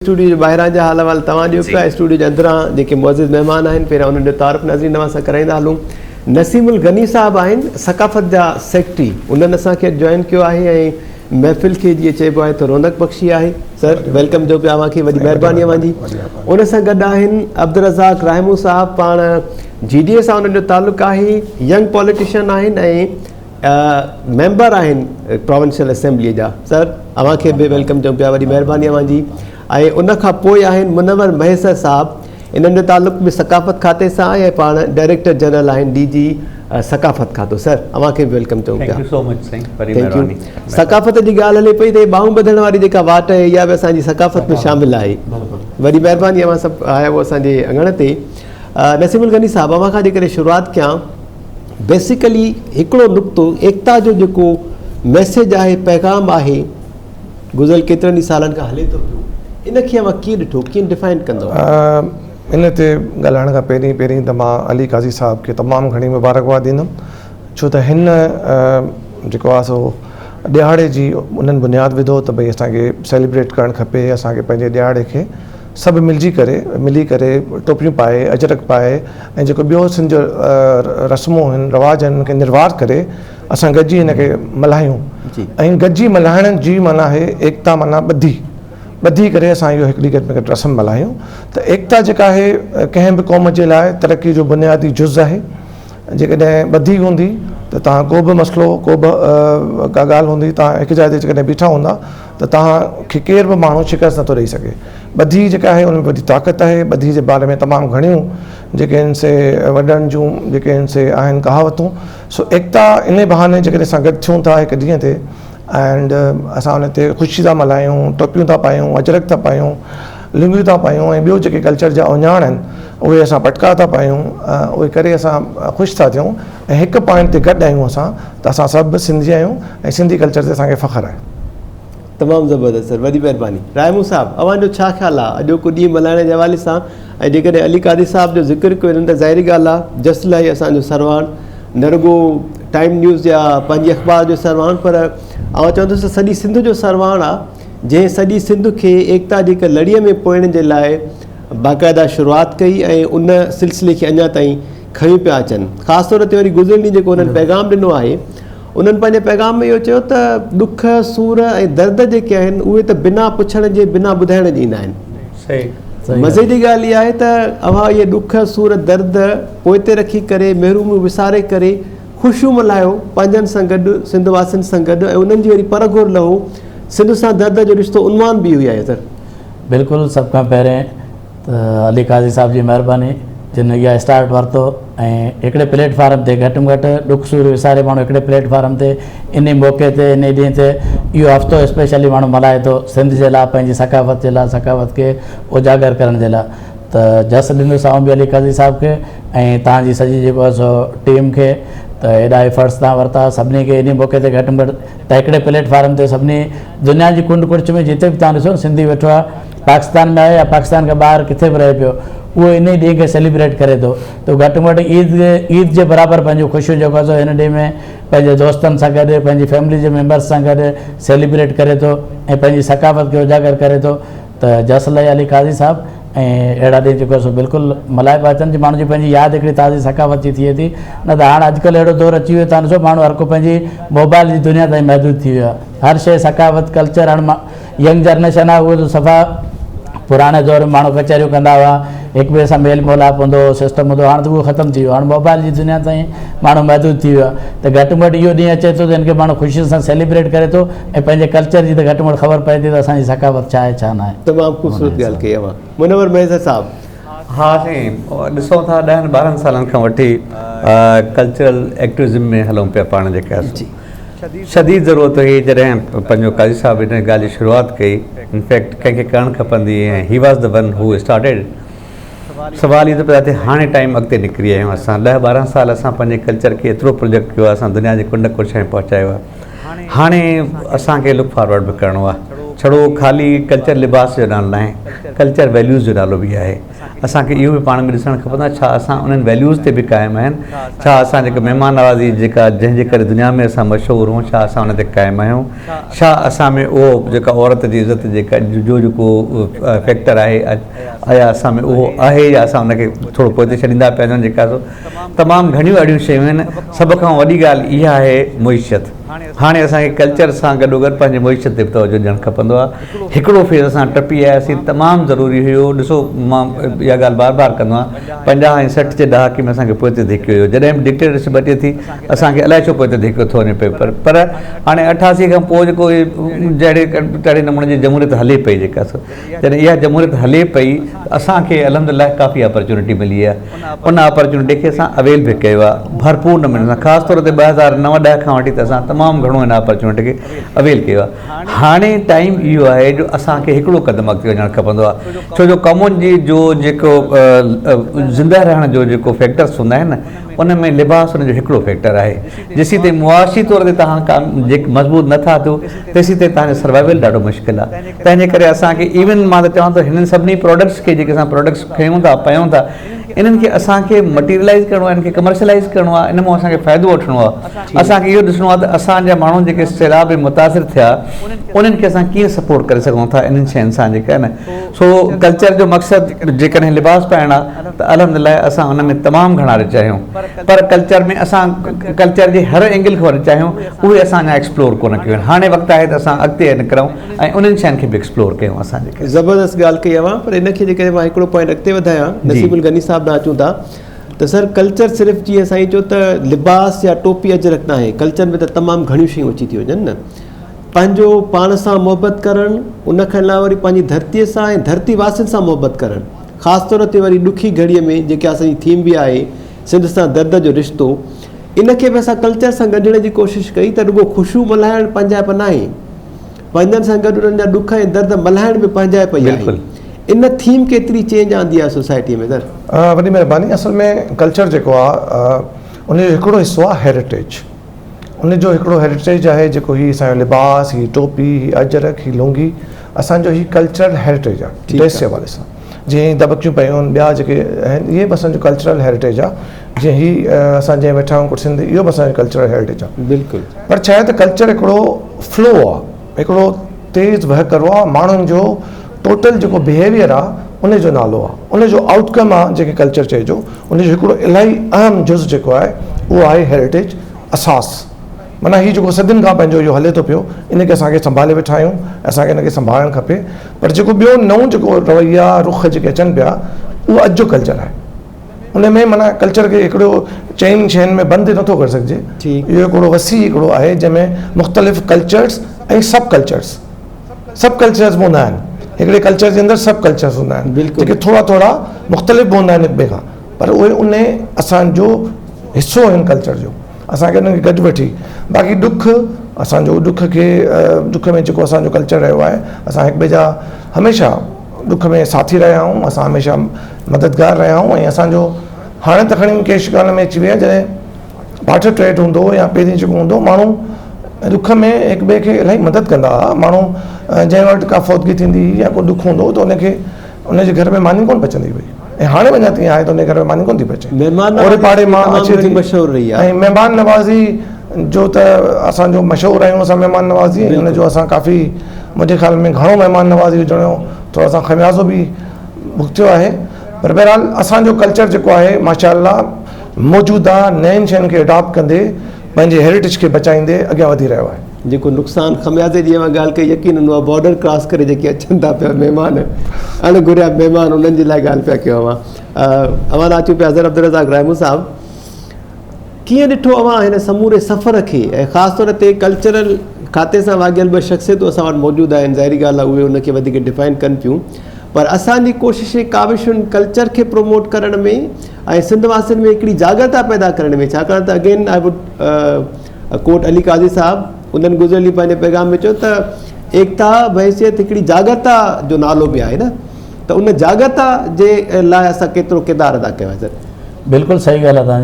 Studio جي ٻاهران جا حال احوال توهان ڏيو پيا، اسٽوڊيو جي اندران جيڪي معزز مهمان آهن پهريان انهن جو تعارف ناظرين اوهان سان ڪرائيندا هلون. نسيم الغني صاحب آهن ثقافت جا سيڪريٽري انهن اسان کي اڄ جوائن ڪيو آهي ۽ محفل کي جيئن چئبو آهي ته رونق بخشي آهي. سر welcome چئون پيا اوهان کي وڏي مهرباني اوهان جي. ان سان گڏ آهن عبدالرزاق راهمون صاحب پاڻ جي ڊي اي سان انهن جو تعلق آهي ينگ پاليٽيشن آهن ۽ ميمبر آهن پراونشل اسيمبلي جا سر اوهان کي به welcome چئون پيا وڏي مهرباني اوهان جي ۽ ان کان پوء آهن منور مهيسر صاحب انهن جو تعلق به ثقافت کاتي سان آهي ۽ پاڻ ڊائريڪٽر جنرل آهن ڊي جي ثقافت کاتو سر اوهان کي به welcome چئون پيا thank you ثقافت جي ڳالهه هلي پئي ته ٻانهون ٻڌڻ واري جيڪا واٽ آهي اها به اسان جي ثقافت ۾ شامل آهي وڏي مهرباني اوهان سڀ آيا آهيو اسان جي اڱڻ تي نسيم الغني صاحب اوهان کان جيڪڏهن شروعات ڪيان بيسيڪلي هڪڙو نقطو ايڪتا جو جيڪو ميسيج آهي پيغام آهي گذريل ڪيترن ئي سالن کان هلي ٿو پيو ان کي اوهان ڪيئن ڏٺو ڪيئن ڊفائن ڪندو؟ ان تي ڳالهائڻ کان پهرين پهرين ته مان علي قاضي صاحب کي تمام گهڻي مبارڪباد ڏيندم ڇو ته هن جيڪو آهي سو ڏهاڙي جي انهن بنياد وڌو ته ڀئي اسان کي سيليبريٽ ڪرڻ کپي اسان کي پنهنجي ڏهاڙي کي سڀ ملجي ڪري ملي ڪري ٽوپيون پائي اجرڪ پائي ۽ جيڪو ٻيو سنڌ جو رسمون آهن رواج آهن ان کي نروار ڪري اسان گڏجي هن کي ملهايون ۽ گڏجي ملهائڻ جي معنيٰ آهي ايڪتا معنيٰ ٻڌي ٻڌي ڪري اسان اهو هڪڙي گهٽ ۾ گهٽ رسم ملهايون ته ايڪتا جيڪا آهي ڪنهن به قوم جي لاء ترقي جو بنيادي جز آهي جيڪڏهن ٻڌي هوندي ته توهان ڪو به مسئلو ڪو به ڪا ڳالهه هوندي توهان هڪ جاء تي جيڪڏهن بيٺا هوندا ته توهان کي ڪير به ماڻهو شڪست نٿو ڏئي سگهي. ٻڌي جيڪا آهي ان ۾ وڏي طاقت آهي. ٻڌي جي باري ۾ تمام گهڻيون جيڪي آهن سي وڏن جون جيڪي آهن سي آهن ڪهاوتون. سو ايڪتا انهي بهاني جيڪڏهن اسان گڏ ٿيون ٿا هڪ ڏينهن تي اينڊ اسان ان تي خوشي ٿا ملهايون، ٽوپيون ٿا پايون، اجرڪ ٿا پايون، لنگيون ٿا پايون ۽ ٻيو جيڪي ڪلچر جا اهڃاڻ آهن اهي اسان پٽڪا ٿا پايون اهي ڪري اسان خوش ٿا ٿيون ۽ هڪ پوائنٽ تي گڏ آهيون اسان ته اسان سڀ سنڌي آهيون ۽ سنڌي ڪلچر تي اسان کي فخر آهي. تمام زبردست سر وڏي مهرباني. رائمون صاحب اوهان جو ڇا خيال آ اڄوڪو ڏينهن ملهائڻ جي حوالي سان ۽ جيڪڏهن علي قاضي صاحب جو ذڪر ڪيو وڃي ته ظاهري ڳالهه آ جس لائي اسان جو سرواڻ نه رڳو ٽائيم نيوز يا پنهنجي اخبار جو سرواڻ پر آئون چوندس ته سڄي سنڌ جو سرواڻ آ جنهن سڄي سنڌ کي ايڪتا جي هڪ لڙيء ۾ پوئڻ جي لاء باقاعده شروعات ڪئي ۽ ان سلسلي کي اڃا تائين کنيون پيا اچن. خاص طور تي وري گذريل ڏينهن جيڪو انهن پيغام ڏنو آهي، انهن پنهنجي پيغام ۾ اهو چيو ته ڏک، سور ۽ درد جيڪي آهن اهي ته بنا پڇڻ جي بنا ٻڌائڻ جي ايندا آهن. مزي جي ڳالهه اها آهي ته اوهان اهي ڏک، سور، درد پوئتي رکي ڪري، محروميون وساري ڪري خوشيون ملهايو پنهنجن سان گڏ، سنڌ واسين سان گڏ ۽ انهن جي وري پرگهور لهو. سنڌ سان درد جو رشتو عنوان به اهو ئي آهي سر. بلڪل سڀ کان پهرين ته علي قاضي صاحب جي مهرباني جن اها اسٽارٽ ورتو ۽ هڪڙي پليٽ فارم تي گهٽ ۾ گهٽ ڏک سور وساري ماڻهو هڪڙي پليٽ فارم تي انهي موقعي تي انهي ڏينهن تي اهو هفتو اسپيشلي ماڻهو ملهائي ٿو سنڌ جي لاء پنهنجي ثقافت جي لاء ثقافت کي اجاگر ڪرڻ جي لاء ته جس ڏيندس آئون به علي قاضي صاحب کي ۽ توهان جي سڄي جيڪو آهي سو ٽيم کي ته ايڏا ايفرٽس توهان ورتا سڀني کي انهي موقعي تي گهٽ ۾ گهٽ ته هڪڙي پليٽ فارم تي سڀني دنيا جي ڪنڊ ڪڙڇ ۾ جتي به توهان ڏسو نه سنڌي ويٺو آهي پاڪستان ۾ آهي يا پاڪستان کان ٻاهر ڪٿي به رهي پيو اهو انهي ڏينهن کي سيليبريٽ ڪري ٿو ته گهٽ ۾ گهٽ عيد عيد جي برابر پنهنجون خوشيون جيڪو آهي سو هن ڏينهن ۾ پنهنجي دوستن سان گڏ پنهنجي فيملي جي ميمبرس سان گڏ سيليبريٽ ڪري ٿو ۽ پنهنجي ثقافت کي اجاگر ڪري ٿو ته جس لئي علي قاضي صاحب ۽ اهڙا ڏينهن جيڪو آهي سو بلڪل ملهائبا اچن جي ماڻهو جي پنهنجي ياد هڪڙي تازي ثقافت جي ٿئي ٿي نه ته هاڻ اڄڪلهه اهڙو دور اچي ويو تان ڏسو ماڻهو هر ڪو پنهنجي موبائل جي دنيا تائين محدود ٿي ويو آهي هر شيء ثقافت ڪلچر هاڻ ينگ جنريشن آهي اهو ته صفا پراڻي دور ۾ ماڻهو ڪچهريون ڪندا هئا هڪ ٻئي سان ميل ملاپ هوندو هو سسٽم هوندو هو هاڻ ته اهو ختم ٿي ويو هاڻ موبائل جي دنيا تائين ماڻهو محدود ٿي ويو آهي ته گهٽ ۾ گهٽ اهو ڏينهن اچي ٿو ته هن کي ماڻهو خوشي سان سيليبريٽ ڪري ٿو ۽ پنهنجي ڪلچر جي ته گهٽ ۾ گهٽ خبر پئي ٿي ته اسان جي ثقافت ڇا آهي ڇا ناهي. تمام خوبصورت ڳالهه ڪئي اوهان منور مهيسر صاحب. ها سائين ڏسون ٿا ڏهن ٻارهن سالن کان وٺي ڪلچرل ايڪٽوزم ۾ هلون پيا پاڻ جيڪا سو شديد ضرورت هئي جڏهن پنهنجو قاضي صاحب ان ڳالهه جي شروعات ڪئي انفيڪٽ ڪنهن کي ڪرڻ کپندي ۽ he was the one who started سوال اهو ٿو پيدا ٿئي هاڻي ٽائيم اڳتي نڪري آيا آهيون اسان ڏهه ٻارهن سال اسان پنهنجي ڪلچر کي ايترو پروجيڪٽ ڪيو آهي اسان دنيا جي ڪنڊ ڪڙڇ ۾ پهچايو آهي هاڻي اسان کي لڪ فارورڊ به ڪرڻو آهي ڇڙو خالي ڪلچر لباس جو نالو ناهي ڪلچر ويليوز جو نالو به آهي اسان کي اهو به پاڻ ۾ ڏسڻ کپندو آهي ڇا اسان انهن ويليوز تي به قائم آهن ڇا اسان جيڪا مهمان نوازي جيڪا جنهن جي ڪري دنيا ۾ اسان مشهور هون ڇا اسان ان تي قائم آهيون ڇا اسان ۾ اهو جيڪا عورت جي عزت جيڪا جو جيڪو فيڪٽر آهي آيا اسان ۾ اهو آهي يا اسان ان کي ٿورو پوئتي ڇڏيندا پيا وڃون جيڪا سو تمام گهڻيون اهڙيون شيون آهن سڀ کان وڏي ڳالهه اها آهي معيشت هاڻي اسان کي ڪلچر سان گڏوگڏ پنهنجي معيشت تي به توجهه ڏيڻ کپندو آهي. هڪڙو فيز اسان ٽپي آياسين تمام ضروري هيو ڏسو مان اها ڳالهه بار بار ڪندو آهيان 50 ۽ 60 جي ڏهاڪي ۾ اسان کي پوئتي ڌڪيو ويو جڏهن به ڊڪٽيٽرشپ اچي ٿي اسان کي الائي ڇو پوئتي ڌڪيو ٿو وڃي پيو پر پر هاڻي 88 کان پوء جيڪو جهڙي تهڙي نموني جي جمهوريت هلي پئي جيڪا سو جڏهن اها جمهوريت هلي پئي ته اسان کي الحمدلله ڪافي اپرچونٽي ملي آهي ان اپرچونٽي کي اسان اويل به ڪيو آهي ڀرپور نموني سان خاص طور تي 2009 10 کان وٺي ته اسان تمام گهڻو ان اپرچونٽي کي اويل ڪيو آهي هاڻي ٽائيم اهو آهي جو اسان کي هڪڙو قدم اڳتي وڃڻ کپندو آهي ڇو جو قومن جي جو جيڪو زنده رهڻ جو جيڪو فيڪٽرس هوندا آهن نه ان ۾ لباس ان جو هڪڙو فيڪٽر آهي جيسين تائين معاشي طور تي توهان جيڪ مضبوط نه ٿا ٿيو تيسين تائين توهان جو سروائيول ڏاڍو مشڪل آهي تنهن جي ڪري اسان کي ايون مان ته چوان ٿو هنن سڀني پراڊڪٽس کي جيڪي اسان پراڊڪٽس کنيون ٿا پيون ٿا انهن کي اسان کي مٽيريلائز ڪرڻو آهي انهن کي ڪمرشلائز ڪرڻو آهي ان مان اسان کي فائدو وٺڻو آهي اسان کي اهو ڏسڻو آهي ته اسان جا ماڻهو جيڪي سيلاب ۾ متاثر ٿيا انهن کي اسان ڪيئن سپورٽ ڪري سگهون ٿا انهن شين سان جيڪا آهي نه سو ڪلچر جو مقصد جيڪڏهن لباس پائڻ آهي ته الحمد لله اسان ان ۾ تمام گهڻا رچ آهيون پر ڪلچر ۾ اسان ڪلچر جي هر اينگل کان رچ آهيون اهي اسان اڃا ايڪسپلور ڪونه ڪيون آهن هاڻي وقت آهي ته اسان اڳتي نڪرون ۽ انهن شين کي به ايڪسپلور ڪيون اسان جيڪي. زبردست ڳالهه ڪئي اوهان پر ان کي جيڪڏهن مان هڪڙو پوائنٽ اڳتي وڌايان نصيب الغني صاحب ڏانهن اچون ٿا ته سر ڪلچر صرف جيئن سائين چيو ته لباس يا ٽوپي اجرڪ ناهي ڪلچر ۾ ته تمام گهڻيون شيون اچي ٿيون وڃن نه پنهنجو پاڻ سان محبت ڪرڻ ان کان علاوه وري پنهنجي ڌرتي سان ۽ ڌرتي واسين سان محبت ڪرڻ خاص طور تي وري ڏکي گهڙي ۾ جيڪي اسان جي ٿيم به آهي سنڌ سان درد جو رشتو ان کي به اسان ڪلچر سان ڳنڍڻ جي ڪوشش ڪئي ته رڳو خوشيون ملهائڻ پنهنجائپ ناهي پنهنجن سان گڏ انهن جا ڏک ۽ درد ملهائڻ به پنهنجائپ ئي آهي. ان ٿيم ڪيتري چينج آندي آهي سوسائٽي ۾ سر؟ وڏي مهرباني اصل ۾ ڪلچر جيڪو آهي ان جو هڪڙو حصو آهي هيريٽيج ان جو هڪڙو هيريٽيج آهي جيڪو هي اسان جو لباس هي ٽوپي هي اجرڪ هي لونگي اسان جو هي ڪلچرل هيريٽيج آهي ڊريس جي حوالي سان جيئن هي دٻڪيون پيون آهن ٻيا جيڪي آهن اهي به اسان جو ڪلچرل هيريٽيج آهي جيئن هي اسان جنهن ويٺا آهيون ڪرسين تي اهو به اسان جو ڪلچرل هيريٽيج آهي بلڪل پر ڇا آهي ته ڪلچر هڪڙو فلو آهي هڪڙو تيز وهڪرو آهي ماڻهن جو ٽوٽل جيڪو بيهيويئر آهي ان جو نالو آهي ان جو آئوٽ ڪم آهي جنهن کي ڪلچر چئجو ان جو هڪڙو الاهي اهم جز جيڪو آهي اهو آهي هيريٽيج اساس معنيٰ هي جيڪو صدين کان پنهنجو اهو هلي ٿو پيو ان کي اسان کي سنڀالي ويٺا آهيون اسان کي ان کي سنڀالڻ کپي پر جيڪو ٻيو نئون جيڪو رويا رخ جيڪي اچن پيا اهو اڄ جو ڪلچر آهي ان ۾ معنيٰ ڪلچر کي هڪڙو چئن شين ۾ بند نٿو ڪري سگهجي اهو هڪڙو وسيع هڪڙو آهي جنهن ۾ مختلف cultures ۽ sub cultures sub cultures به هوندا آهن هڪڙي ڪلچر جي اندر سب ڪلچرس هوندا آهن جيڪي ٿورا ٿورا مختلف به هوندا آهن هڪ ٻئي کان پر اهي ان اسان جو حصو آهن ڪلچر جو اسان کي انهن کي گڏ وٺي باقي ڏک اسان جو ڏک کي ڏک ۾ جيڪو اسان جو ڪلچر رهيو آهي اسان هڪ ٻئي جا هميشه ڏک ۾ ساٿي رهيا آهيون اسان هميشه مددگار رهيا آهيون ۽ اسان جو هاڻي ته کڻي ڪيش ڳالهه ۾ اچي وئي آهي جڏهن بارٽر ٽريڊ هوندو هو يا پهرين جيڪو هوندو هو ماڻهو ڏک ۾ هڪ ٻئي کي الاهي مدد ڪندا هئا ماڻهو جنهن وٽ ڪا فوتگي ٿيندي هئي يا ڪو ڏک هوندو هو ته ان کي ان جي گهر ۾ ماني ڪونه پچندي هئي ۽ هاڻي به اڃا تائين آهي ته ان جي گهر ۾ ماني ڪونه ٿي پچي. مهمان اوڙي نوازي پاڙي اسان جي مان تمام اچي گهڻي ٿي مشهور رهي آهي. ۽ مهمان نوازي جو ته اسان جو مشهور آهيون اسان مهمان نوازي ۽ ان جو اسان ڪافي منهنجي خيال ۾ گهڻو مهمان نوازي هجڻ جو ٿورو اسان خميازو به ڀڳتيو آهي پر بهرحال اسان جو ڪلچر جيڪو آهي ماشاء الله موجوده نين شين کي اڊاپٽ ڪندي پنهنجي هيريٽيج کي بچائيندي اڳيان وڌي رهيو آهي. جيڪو نقصان خميازي جي اوهان ڳالهه ڪئي يقينن اها بارڊر ڪراس ڪري جيڪي اچن ٿا پيا مهمان اڻ گهريا مهمان انهن جي لاء ڳالهه پيا ڪيو اوهان اوهان ڏانهن اچون پيا اظهر عبدالرزاق رحمون صاحب ڪيئن ڏٺو اوهان هن سموري سفر کي ۽ خاص طور تي ڪلچرل کاتي سان واڳيل ٻه شخصيتون اسان وٽ موجود آهن ظاهري ڳالهه آهي اهي ان کي وڌيڪ ڊفائن ڪن پيون پر اسان جي ڪوشش ۽ ڪاوشن ڪلچر کي پروموٽ ڪرڻ ۾ ۽ سنڌ واسين ۾ هڪڙي جاڳرتا پيدا ڪرڻ ۾ ڇاڪاڻ ته again I would quote Ali Qazi صاحب انهن گذريل ڏينهن پنهنجي پيغام ۾ چيو ته ايڪتا بحيثيت هڪڙي جاڳرتا جو نالو به آهي نه ته ان جاڳرتا جي لاء اسان ڪيترو ڪردار ادا ڪيو آهي سر. بلڪل صحيح ڳالهه آهي توهان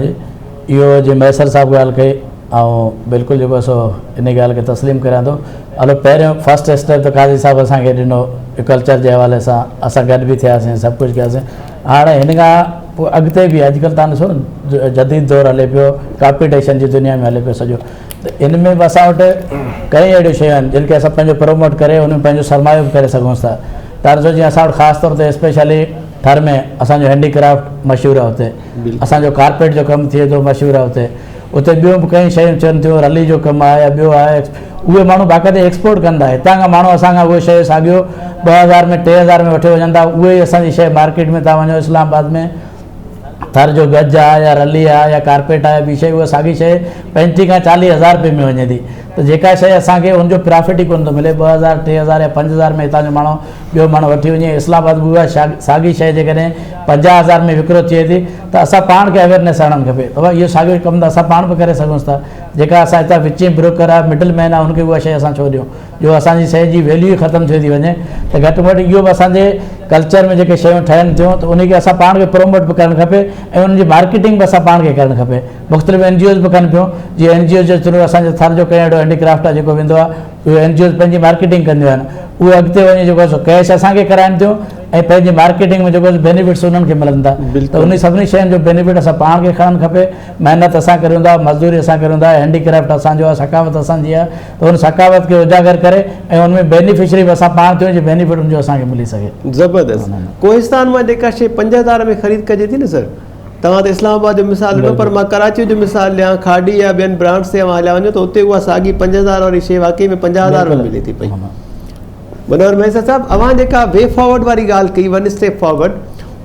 جي اهو جي مهيسر صاحب ڳالهه ڪئي آئون بلڪل جيڪو آهي سو انهي ڳالهه کي تسليم ڪريان ٿو هلو پهريون فرسٽ اسٽيپ ته قاضي صاحب اسان کي ڏنو ڪلچر جي حوالي سان اسان گڏ به ٿياسين سڀ ڪجهه ڪياسين هاڻي هن کان پوء اڳتي به اڄڪلهه تان ڏسو نه جديد دور هلي پيو ڪامپيٽيشن جي دنيا ۾ هلي پيو سڄو ته ان ۾ به اسان وٽ ڪئي اهڙيون شيون آهن جن کي اسان پنهنجو پروموٽ ڪري ان ۾ پنهنجو سرمايو به ڪري سگهون ٿا. تان ڏسو جيئن اسان وٽ خاص طور تي اسپيشلي ٿر ۾ اسان جو هينڊي ڪرافٽ مشهور آهي اتي اسان جو ڪارپيٽ جو ڪم ٿئي ٿو مشهور آهي اتي اتي ٻيون به ڪئي شيون ٿين ٿيون رلي جو ڪم آهي يا ٻيو آهي اهي ماڻهو باقاعدي ايڪسپورٽ ڪن ٿا هتان کان ماڻهو اسان کان اهي شيء ساڳيو 2000 ۾ 3000 ۾ وٺي وڃن ٿا اهي ئي اسان جي شيء مارڪيٽ ۾ تان وڃو اسلام آباد ۾ ٿر جو گج آهي يا رلي آهي يا ڪارپيٽ آهي ٻي شيء اها ساڳي شيء 35 کان 40 هزار رپئي ۾ وڃي ٿي ته جيڪا شيء اسان کي ان جو پرافٽ ئي ڪونه ٿو ملي 2000 3000 يا 5000 ۾ هتان جو ماڻهو ٻيو ماڻهو وٺي وڃي اسلام آباد ۾ اها ساڳي شيء جيڪڏهن 50 هزار ۾ وڪرو ٿئي ٿي ته اسان پاڻ کي اويئرنيس آڻڻ کپي ته اهو ساڳيو ڪم ته اسان پاڻ به ڪري سگهون ٿا جيڪا اسان هتان وچين بروڪر آهي مڊل مين آهي ان کي اها شيء اسان ڇو ڏيون جو اسان جي شيء جي ويليو ئي ختم ٿيو ٿي وڃي ته گهٽ ۾ گهٽ اهو به اسان جي ڪلچر ۾ جيڪي شيون ٺهن ٿيون ته ان کي اسان پاڻ کي پروموٽ به ڪرڻ کپي ۽ ان جي مارڪيٽنگ به اسان پاڻ کي ڪرڻ کپي مختلف اين جي اوز به ڪن پيون جيئن اين جي اوز جي ٿرو اسان جي ٿر جو ڪئين اهڙو هينڊي ڪرافٽ آهي جيڪو ويندو آهي اهي اين جي اوز پنهنجي مارڪيٽنگ ڪنديون آهن اهي اڳتي وڃي جيڪو آهي سو ڪيش اسان کي ڪرائن ٿيون ۽ پنهنجي مارڪيٽنگ ۾ جيڪو بينيفٽس انهن کي ملن ٿا ته انهي سڀني شين جو بينيفٽ اسان پاڻ کي کڻڻ کپي محنت اسان ڪريون ٿا مزدوري اسان ڪريون ٿا هينڊي ڪرافٽ اسان جو آهي ثقافت اسان جي آهي ته ان ثقافت کي اجاگر ڪري ۽ ان ۾ بينيفشري به اسان پاڻ ٿيون جي بينيفٽ ان جو اسان کي ملي سگهي. زبردست ڪوهستان مان جيڪا شي 5000 ۾ خريد ڪجي ٿي نه سر توهان ته اسلام آباد جو مثال ڏنو پر مان ڪراچي جو مثال ڏيان کاڊي يا ٻين برانچ تي اوهان هليا وڃو ته اتي اها ساڳي 5000 واري شي واقعي ۾ 50000 ۾ ملي ٿي پئي. منور مهيسر صاحب اوهان جيڪا وي فارورڊ واري ڳالهه ڪئي ون اسٽيپ فارورڊ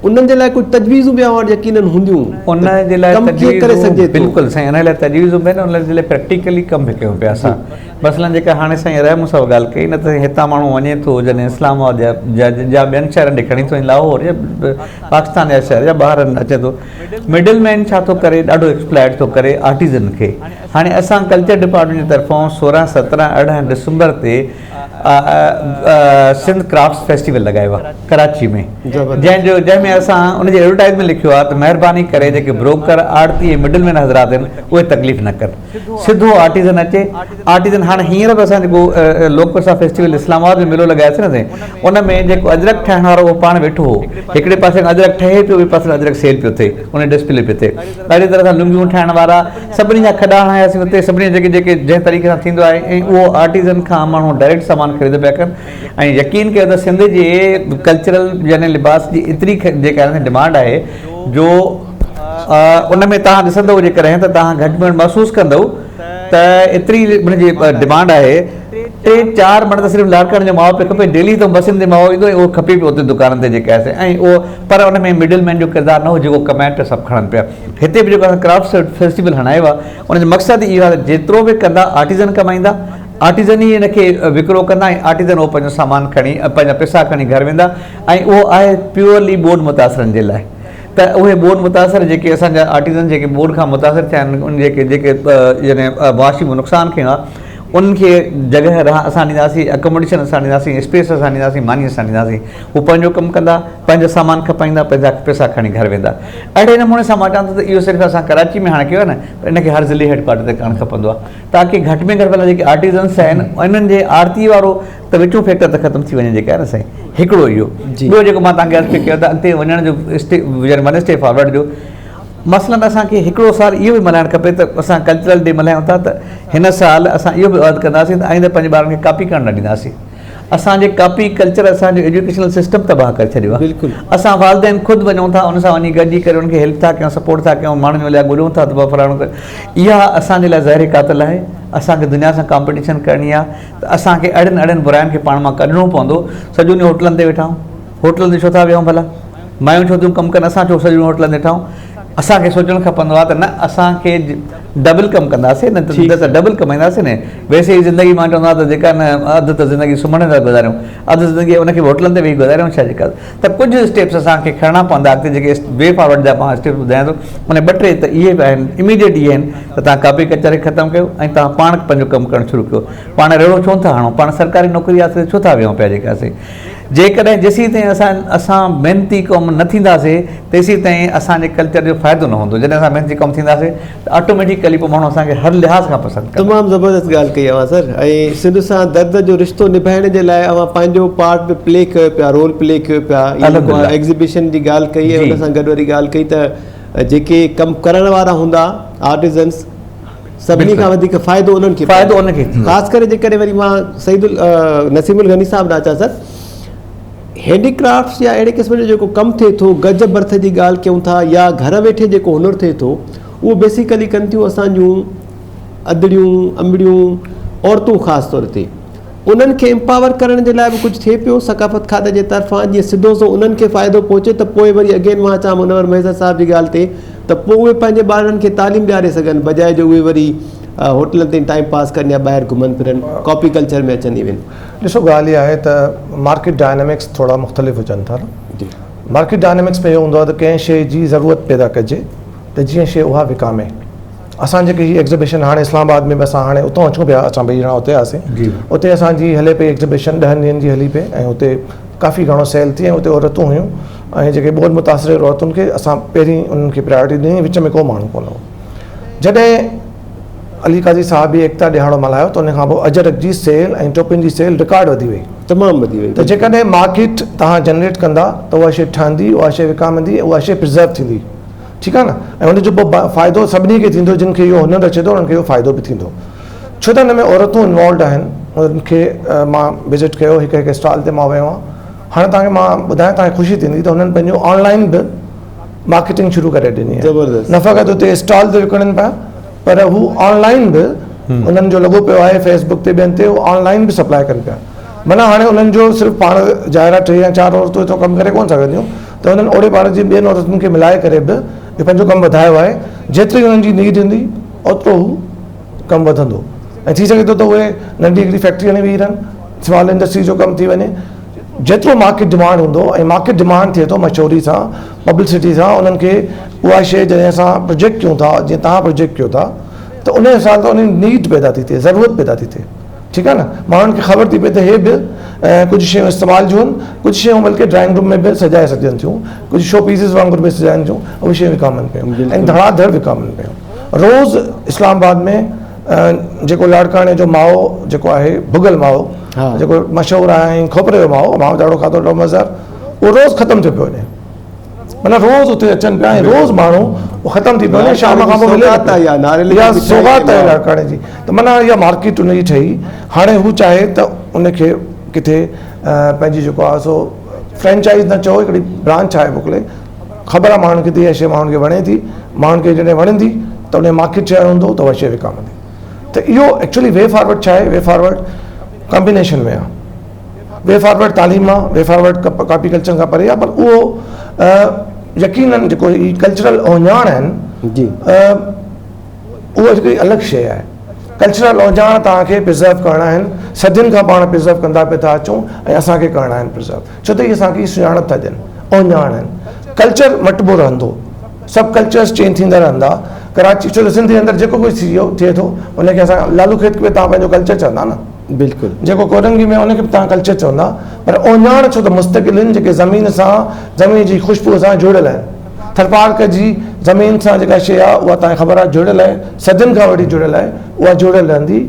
انهن جي لاء ڪجهه تجويزون به اوهان وٽ يقينن هونديون ان جي لاء ڪم ڪيئن ڪري تجويزون سگهجي ٿو؟ بلڪل سائين ان لاء تجويزون به آهن ان جي لاء پريڪٽيڪلي ڪم به ڪيون پيا اسان مثلا جيڪا هاڻي سائين رحم صاحب ڳالهه ڪئي نه ته هتان ماڻهو وڃي ٿو جڏهن اسلام آباد يا يا ٻين شهرن ڏي کڻي ٿو وڃي لاهور يا پاڪستان جا شهر يا ٻاهر اچي ٿو مڊل مين ڇا ٿو ڪري ڏاڍو ايڪسپلائٽ ٿو ڪري آرٽيزن کي هاڻي اسان ڪلچر ڊپارٽمينٽ جي طرفان 16 17 18 ڊسمبر تي سنڌ ڪرافٽس فيسٽيول لڳايو آهي ڪراچي ۾ جنهن جو جنهن ۾ اسان ان جي ايڊورٽائزمينٽ لکيو آهي ته مهرباني ڪري جيڪي بروڪر آڙتي ۽ مڊل مين حضرات آهن اهي تڪليف نه ڪن سڌو آرٽيزن اچي آرٽيزن هاڻي هينئر به اسان جيڪو لوڪ ورثا فيسٽيول اسلام آباد ۾ ميلو لڳاياسين نه سائين ان ۾ جيڪو اجرڪ ٺاهڻ وارو اهو پاڻ ويٺو هو هڪڙي پاسي کان اجرڪ ٺهي پيو ٻئي پاسي کان اجرڪ سيل پيو ٿئي ان ڊسپلي پيو ٿئي اهڙي طرح سان لنگيون ٺاهڻ وارا سڀني جا کڏا هڻاياسين اتي سڀني جيڪي جيڪي جنهن طريقي سان ٿيندو آهي ۽ اهو آرٽيزن کان ماڻهو ڊائريڪٽ سامان خريد پيا ڪن ۽ يقين ڪيو ته سنڌ جي ڪلچرل يعني لباس جي ايتري جيڪا آهي ڊمانڊ آهي جو ان ۾ توهان ڏسندو جيڪڏهن ته توهان گهٽ ۾ گهٽ محسوس ڪندو ته ايتري ان جي ڊمانڊ آهي ٽي چار مڻ ته صرف لاڙڪاڻي جو مائو پيو کپي ڊيلي ته بسن تي مائو ايندو ۽ اهو کپي پيو اتي دڪانن تي جيڪي آهي ۽ اهو پر ان ۾ مڊل مين جو ڪردار نه هو جيڪو ڪمائن پيا سڀ کڻن پيا هتي به جيڪو اسان ڪرافٽس فيسٽيول هڻايو آهي ان جو مقصد اهو آهي ته جيترو به ڪندا آرٽيزن ڪمائيندا آرٽيزن ئي ان کي وڪرو ڪندا ۽ آرٽيزن اهو پنهنجو سامان کڻي پنهنجا پئسا کڻي گهر ويندا ۽ اهو آهي پيورلي ٻوڏ متاثرن جي لاء ته اهي ٻوڏ متاثر جيڪي اسان جا آرٽيزن جيڪي ٻوڏ کان متاثر ٿيا آهن ان جيڪي جيڪي يعني معاشي نقصان کنيو آهي انهن کي جڳهه رهڻ اسان ڏينداسين اڪوموڊيشن اسان ڏينداسين اسپيس اسان ڏينداسين ماني اسان ڏينداسين هو پنهنجو ڪم ڪندا پنهنجو سامان کپائيندا پنهنجا پئسا کڻي گهر ويندا اهڙي نموني سان مان چوان ٿو ته اهو صرف اسان ڪراچي ۾ هاڻي ڪيو آهي نه پر ان کي هر ضلعي هيڊ ڪوارٽر تي ڪرڻ کپندو آهي تاڪه گهٽ ۾ گهٽ ڀلا جيڪي آرٽيزنس آهن انهن جي آرتي وارو ته وچون فيڪٽر ته ختم ٿي وڃي جيڪا آهي نه سائين هڪڙو اهو ٻيو جيڪو مان توهان کي عرض پئي ڪيو ته اڳتي وڃڻ جو اسٽيپ يعني ون اسٽيپ فارورڊ جو مثلاً اسان کي هڪڙو سال اهو به ملهائڻ کپي ته اسان ڪلچرل ڊي ملهايون ٿا ته هن سال اسان اهو به عهد ڪنداسين ته آئنده پنهنجي ٻارن کي ڪاپي ڪرڻ نه ڏينداسين. اسان جي ڪاپي ڪلچر اسان جو ايجوڪيشنل سسٽم تباهه ڪري ڇڏيو آهي. اسان والدين خود وڃون ٿا ان سان وڃي گڏجي ڪري ان کي هيلپ ٿا ڪيون سپورٽ ٿا ڪيون ماڻهن جي لاء ڳوليون ٿا ته فلاڻو ڪر اها اسان جي لاء زهر قاتل آهي. اسان کي دنيا سان ڪامپيٽيشن ڪرڻي آهي ته اسان کي اهڙين اهڙين براين کي پاڻ مان ڪڍڻو پوندو. سڄو ڏينهن هوٽلن تي ويٺا آهيون. هوٽلن تي ڇو ٿا ويهون ڀلا؟ مايون ڇو ٿيون ڪم ڪن اسان ڇو سڄو ڏينهن هوٽلن تي ويٺا آهيون؟ اسان کي سوچڻ کپندو آهي ته نه اسان کي ڊبل ڪم ڪنداسين نه ته ڊبل ڪمائينداسين نه ويسي ئي زندگي مان چوندو آهيان ته جيڪا نه اڌ ته زندگي سمهڻ لاء گذاريون اڌ زندگي ان کي به هوٽلن تي ويهي گذاريون ڇا جيڪا ته ڪجهه اسٽيپس اسان کي کڻڻا پوندا اڳتي جيڪي وي فارورڊ جا مان اسٽيپس ٻڌايان ٿو ان ٻه ٽي ته اهي به آهن اميڊيٽ اهي آهن ته توهان ڪاپي ڪچهري ختم ڪيو ۽ توهان پاڻ پنهنجو ڪم ڪرڻ شروع ڪيو پاڻ ريڙهو ڇو نٿا هڻو پاڻ سرڪاري نوڪري آسري ڇو ٿا ويهون پيا جيڪا سي. جيڪڏهن جيسين تائين اسان اسان محنتي قوم نه ٿينداسي تيسين تائين اسان جي ڪلچر جو فائدو نه هوندو جڏهن اسان محنتي قوم ٿينداسي ته آٽوميٽيڪلي پوء ماڻهو اسان کي هر لحاظ کان پسند ڪندا. تمام زبردست ڳالهه ڪئي اوهان سر ۽ سنڌ سان درد جو رشتو نڀائڻ جي لاء اوهان پنهنجو پارٽ به پلي ڪيو پيا رول پلي ڪيو پيا اهو جيڪو اوهان ايگزيبيشن جي ڳالهه ڪئي ۽ ان سان گڏ وري ڳالهه ڪئي ته جيڪي ڪم ڪرڻ وارا هوندا آرٽيزنس سڀني کان وڌيڪ فائدو انهن کي فائدو انهن کي ٿيندو. خاص ڪري جيڪڏهن وري مان سيد نسيم الغني صاحب ڏانهن اچان سر هينڊي ڪرافٽس يا اهڙي قسم جو جيڪو ڪم ٿئي ٿو گج برٿ جي ڳالهه ڪيون ٿا يا گهر ويٺي جيڪو هنر ٿئي ٿو اهو بيسيڪلي ڪن ٿيون اسان جون ادڙيون امڙيون عورتون خاص طور تي انهن کي امپاور ڪرڻ جي لاء به ڪجهه ٿئي پيو ثقافت کاتي جي طرفان جيئن سڌو سو انهن کي فائدو پهچي ته پوء وري اگين مان اچان منور مهيسر صاحب جي ڳالهه تي ته پوء اهي پنهنجي ٻارڙن کي تعليم ڏياري سگهن بجاء جو اهي وري هوٽلن تي ٽائيم پاس ڪن يا ٻاهر گهمن ڦرن ڪاپي ڪلچر ۾ اچن ايون. ڏسو ڳالهه اها آهي ته مارڪيٽ ڊائنامڪس ٿورا مختلف هجن ٿا نه مارڪيٽ ڊائنامڪس ۾ اهو هوندو آهي ته ڪنهن شيء جي ضرورت پيدا ڪجي ته جيئن شيء اها وڪامي اسان جيڪي هي ايگزيبيشن هاڻي اسلام آباد ۾ به اسان هاڻي اتان اچون پيا اسان ٻئي ڄڻا اتي هئاسين اتي اسان جي هلي پئي ايگزيبيشن ڏهن ڏينهن جي هلي پئي ۽ اتي ڪافي گهڻو سيل ٿي ۽ اتي عورتون هيون ۽ جيڪي ٻوڏ متاثر عورتن کي اسان پهرين انهن کي پرائرٽي ڏني وچ ۾ ڪو ماڻهو ڪونه هو جڏهن علي قاضي صاحب به ايڪتا ڏهاڙو ملهايو ته ان کان پوء اجرڪ جي سيل ۽ ٽوپين جي سيل رڪارڊ وڌي وئي تمام وڌي وئي ته جيڪڏهن مارڪيٽ توهان جنريٽ ڪندا ته اها شي ٺهندي اها شي وڪامندي اها شي پرزرو ٿيندي ٺيڪ آهي نه ۽ ان جو پوء فائدو سڀني کي ٿيندو جن کي اهو هنر اچي ٿو انهن کي اهو فائدو به ٿيندو ڇو ته ان ۾ عورتون انوالوڊ آهن انهن کي مان وزٽ ڪيو هڪ هڪ اسٽال تي مان ويو آهيان هاڻي توهان کي مان ٻڌايان توهان کي خوشي ٿيندي ته هنن پنهنجو آن لائن به مارڪيٽنگ شروع ڪري ڏني آهي نه فقط اتي اسٽال تي وڪڻن پيا پر هو آن لائن به انهن جو لڳو پيو آهي فيس بڪ تي ٻين تي هو آن لائن به سپلاء ڪن پيا معنيٰ هاڻي انهن جو صرف پاڻ ظاهر آهي ٽي يا چار عورتون ايترو ڪم ڪري ڪونه سگهنديون ته انهن اوڙي پاڙي جي ٻين عورتن کي ملائي ڪري به اهو پنهنجو ڪم وڌايو آهي جيتري انهن جي نيڊ هوندي اوترو هو ڪم وڌندو ۽ ٿي سگهي ٿو ته اهي ننڍي هڪڙي فيڪٽري هڻي ويهي رهن سمال انڊسٽري جو ڪم ٿي وڃي جيترو مارڪيٽ ڊمانڊ هوندو ۽ مارڪيٽ ڊمانڊ ٿئي ٿو مشهوري سان پبلسٽي سان انهن کي اها شيء جڏهن اسان پروجيڪٽ ڪيون ٿا جيئن توهان پروجيڪٽ ڪيو ٿا ته ان حساب سان انهن نيڊ پيدا ٿي ٿئي ضرورت پيدا ٿي ٿئي ٺيڪ آهي نه ماڻهن کي خبر ٿي پئي ته هي به ڪجهه شيون استعمال جون آهن ڪجهه شيون بلڪه ڊرائنگ روم ۾ به سجائي سگهجن ٿيون ڪجهه شو پيسز وانگر به سجائن ٿيون اهي شيون وڪامن پيون ۽ ڌڙا ڌڙ وڪامن پيون روز اسلام آباد ۾ جيڪو لاڙڪاڻي جو مائو جيڪو آهي ڀڳل مائو جيڪو مشهور آهي ۽ کوپري جو مائو مائو ڏاڍو کاڌو ڏاڍو مزيدار اهو روز ختم ٿيو پيو وڃي معنيٰ روز اتي اچن پيا ۽ روز ماڻهو اهو ختم ٿي پيو وڃي شام کان پوء ملي نه پيو اها سوغات آهي لاڙڪاڻي جي ته معنيٰ اها مارڪيٽ ان جي ٺهي هاڻي هو چاهي ته ان کي ڪٿي پنهنجي جيڪو آهي سو فرينچائز نه چئو هڪڙي برانچ ٺاهي موڪلي خبر آهي ماڻهن کي ته اها شيء ماڻهن کي وڻي ٿي ماڻهن کي جڏهن وڻندي ته ان مارڪيٽ شيئر هوندو ته اها شيء وڪامندي ته اهو ايڪچولي وي فارورڊ ڇا آهي وي فارورڊ ڪمبينيشن ۾ آهي وي فارورڊ تعليم آهي وي فارورڊ ڪاپي ڪلچر کان پري آهي پر اهو يقينن جيڪو هي ڪلچرل اهڃاڻ آهن جي اهو هڪڙي الڳ شيء آهي ڪلچرل اهڃاڻ توهان کي پرزرو ڪرڻا آهن صدين کان پاڻ پرزرو ڪندا پيا ٿا اچون ۽ اسان کي ڪرڻا آهن پرزرو ڇو ته اهي اسان کي سڃاڻپ ٿا ڏين اهڃاڻ آهن ڪلچر مٽبو رهندو سب ڪلچرس چينج ٿيندا رهندا ڪراچي ڇو ته سنڌ جي اندر جيڪو ڪجهه ٿي ويو ٿئي ٿو ان کي اسان لالو کيت کي به توهان پنهنجو ڪلچر چوندا نه بلڪل جيڪو ڪورنگي ۾ ان کي به توهان ڪلچر چوندا پر اهڃاڻ ڇو ته مستقل آهن جيڪي زمين سان زمين جي خوشبو سان جڙيل آهن ٿرپارڪر جي زمين سان جيڪا شيء آهي اها توهان کي خبر آهي جڙيل آهي صدين کان وٺي جڙيل آهي اها جڙيل رهندي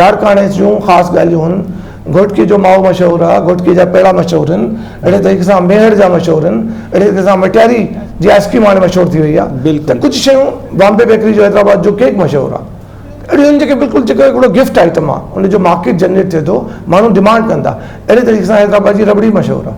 لاڙڪاڻي جون خاص ڳالهيون آهن گهوٽڪي جو مائو مشهور آهي گهوٽڪي جا پيڙا مشهور آهن اهڙي طريقي سان ميهڙ جا مشهور آهن اهڙي طريقي سان مٽياري جي آئسڪريم هاڻي مشهور ٿي وئي آهي ته ڪجهه شيون بامبي بيڪري جو حيدرآباد جو ڪيڪ مشهور آهي اهڙيون آهن جيڪي بلڪل جيڪو هڪڙو گفٽ آئٽم آهي ان جو مارڪيٽ جنريٽ ٿئي ٿو ماڻهو ڊمانڊ ڪن ٿا اهڙي طريقي سان حيدرآباد جي ربڙي مشهور آهي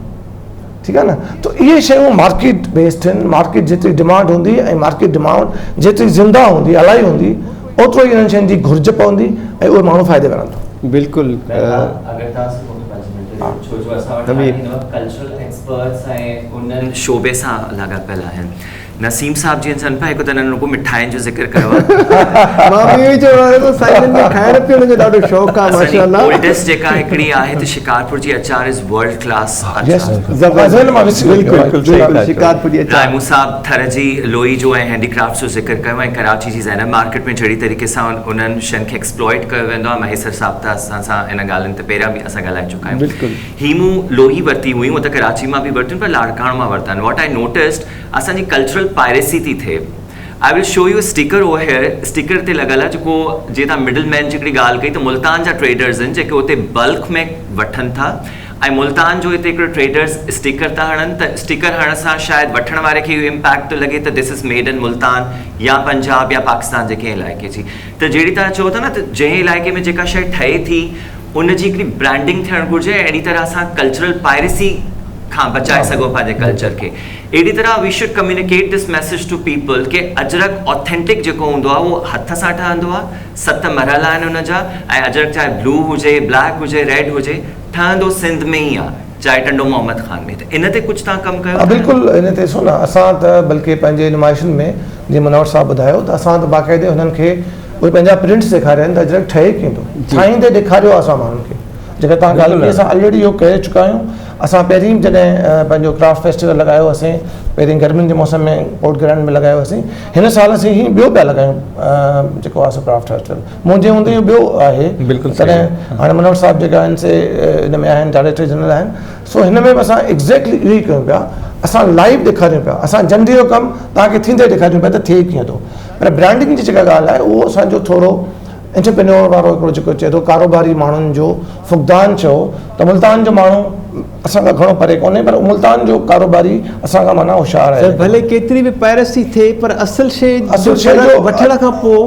ٺيڪ آهي نه ته اهي شيون مارڪيٽ بيسڊ آهن مارڪيٽ جيتري ڊمانڊ هوندي ۽ مارڪيٽ ڊمانڊ جيتري زنده هوندي الائي هوندي اوترو ئي انهن شين جي گهرج پوندي ۽ اهي ماڻهو فائدي ۾ رهندا. بلڪل اگر توهان صرف مونکي 5 منٽ ڏيو ڇو جو اسان وٽ هاڻي هن وقت ڪلچرل ايڪسپرٽس ۽ انهن شعبي سان لاڳاپيل آهن. نسيم صاحب جيئن چون پيا هڪ ته هنن رڳو مٺاين جو ذڪر ڪيو آهي. مان به اهو ئي چوڻ وارو هوس سائين جن کي کائڻ پيئڻ جو ڏاڍو شوق آهي اسان جي ماشاءالله. اولڊيسٽ جيڪا هڪڙي آهي ته شڪارپور جي اچار is world class اچار. زبردست بلڪل بلڪل شڪارپور جي اچار. رائمون صاحب ٿر جي لوئي جو ۽ هينڊي ڪرافٽس جو ذڪر ڪيو ۽ ڪراچي جي زينب مارڪيٽ ۾ جهڙي طريقي سان انهن شين کي ايڪسپلوئٽ ڪيو ويندو آهي مهيسر صاحب ته اسان سان ان ڳالهين تي پهريان به اسان ڳالهائي چڪا آهيون. بلڪل. هي مون لوهي ورتي هئي هونء ته ڪراچي مان به ورتيون پر لاڙڪاڻو مان ورتا آهن واٽ آئي نوٽسڊ اسان جي ڪلچرل پائريسي ٿي ٿئي I will show you sticker over here sticker تي لڳل آهي جيڪو جي تان مڊل مين جي هڪڙي ڳالهه ڪئي ته ملتان جا ٽريڊرز آهن جيڪي اتي بلڪ ۾ وٺن ٿا ۽ ملتان جو هتي هڪڙو ٽريڊرز اسٽيڪر ٿا هڻن ته اسٽيڪر هڻڻ سان شايد وٺڻ واري کي اهو امپيڪٽ ٿو لڳي ته this is made in Multan يا پنجاب يا پاڪستان جي ڪنهن علائقي جي ته جهڙي طرح چئو ٿا نه ته جنهن علائقي ۾ جيڪا شيء ٺهي ٿي ان جي هڪڙي برانڊنگ ٿيڻ گهرجي ۽ اهڙي طرح اسان ڪلچرل پائريسي کان بچائي سگهون پنهنجي ڪلچر کي اهڙي طرح we should communicate this message to people K ajrak authentic جيڪو هوندو آهي اهو هٿ سان ٺهندو آهي ست مرحلا آهن ان جا ۽ اجرڪ چاهي بلو هجي بليڪ هجي ريڊ هجي ٺهندو سنڌ ۾ ئي آهي چاهي ٽنڊو محمد خان ۾ ته ان تي ڪجهه توهان ڪم ڪيو ها بلڪل ان تي ڏسو نه اسان ته بلڪه پنهنجي نمائشن ۾ جيئن منور صاحب ٻڌايو ته اسان ته باقاعدي هنن کي اهي پنهنجا پرنٽس ڏيکاريا آهن ته اجرڪ ٺهي ڪيئن ٿو ٺاهيندي ڏيکاريو آهي اسان ماڻهن کي جيڪا توهان ڳالهه ڪئي اسان الريڊي اهو ڪري چڪا آهيون اسان پهرين به جڏهن پنهنجو ڪرافٽ فيسٽيول لڳايو هوسين پهرين گرمين جي موسم ۾ پورٽ گرانڊ ۾ لڳايو هوسين هن سال اسين هي ٻيو پيا لڳايون جيڪو آهي سو ڪرافٽ فيسٽيول منهنجي هوندي اهو ٻيو آهي بلڪل تڏهن هاڻي منور صاحب جيڪا آهن سي ان ۾ آهن ڊائريڪٽر جنرل آهن سو هن ۾ به اسان ايگزيڪٽلي اهو ئي ڪيون پيا اسان لائيو ڏيکاريون پيا اسان جنڊي جو ڪم توهان کي ٿيندي ڏيکاريون پيا ته ٿئي ڪيئن ٿو پر برانڊنگ جي جيڪا ڳالهه آهي اهو اسانجو ٿورو انٽرپرينيور وارو هڪڙو جيڪو چئي ٿو ڪاروباري ماڻهن جو فقدان چئو ته ملتان جو ماڻهو اسان کان گهڻو پري ڪونهي پر ملتان جو ڪاروباري اسان کان معنيٰ هوشيار آهي. سر ڀلي ڪيتري به پائرسي ٿئي پر اصل شيء جو فرق وٺڻ کان پوء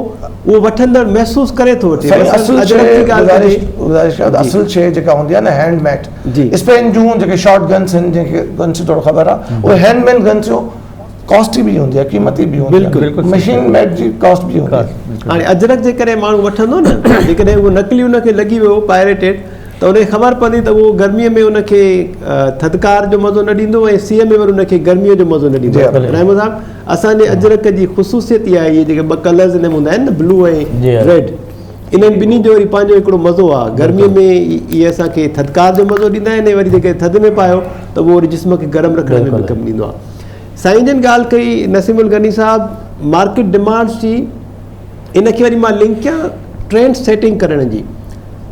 اهو وٺندڙ محسوس ڪري ٿو وٺي. سائين اصل شيء گذارش گذارش ڪيان ته اصل شيء جيڪا هوندي آهي نه هينڊ ميڊ اسپين جون جيڪي شارٽ گنس آهن جنهن کي گنس جي ٿورو خبر آهي اهي هينڊ ميڊ گنس جو ڪاسٽلي به هوندي آهي قيمتي به هوندي آهي مشين ميڊ جي ڪاسٽ به هوندي آهي. هاڻي اجرڪ جيڪڏهن ماڻهو وٺندو نه جيڪڏهن اهو نقلي ان کي لڳي ويو پائريٽيڊ ته ان کي خبر پوندي ته اهو گرمي ۾ ان کي ٿڌڪار جو مزو نه ڏيندو ۽ سيء ۾ وري ان کي گرمي جو مزو نه ڏيندو. رحمو صاحب اسان جي اجرڪ جي خصوصيت اها آهي اهي جيڪي ٻه ڪلرز ان ۾ هوندا آهن نه بلو ۽ ريڊ انهن ٻنهي جو وري پنهنجو هڪڙو مزو آهي گرمي ۾ اهي اسان کي ٿڌڪار جو مزو ڏيندا آهن ۽ وري جيڪڏهن ٿڌ ۾ پايو ته اهو وري جسم کي گرم رکڻ ۾ به ڪم ڏيندو آهي. سائين جن ڳالهه ڪئي نسيم الغني صاحب مارڪيٽ ڊمانڊس جي ان کي وري مان لنڪ ڪيان ٽرينڊ سيٽنگ ڪرڻ جي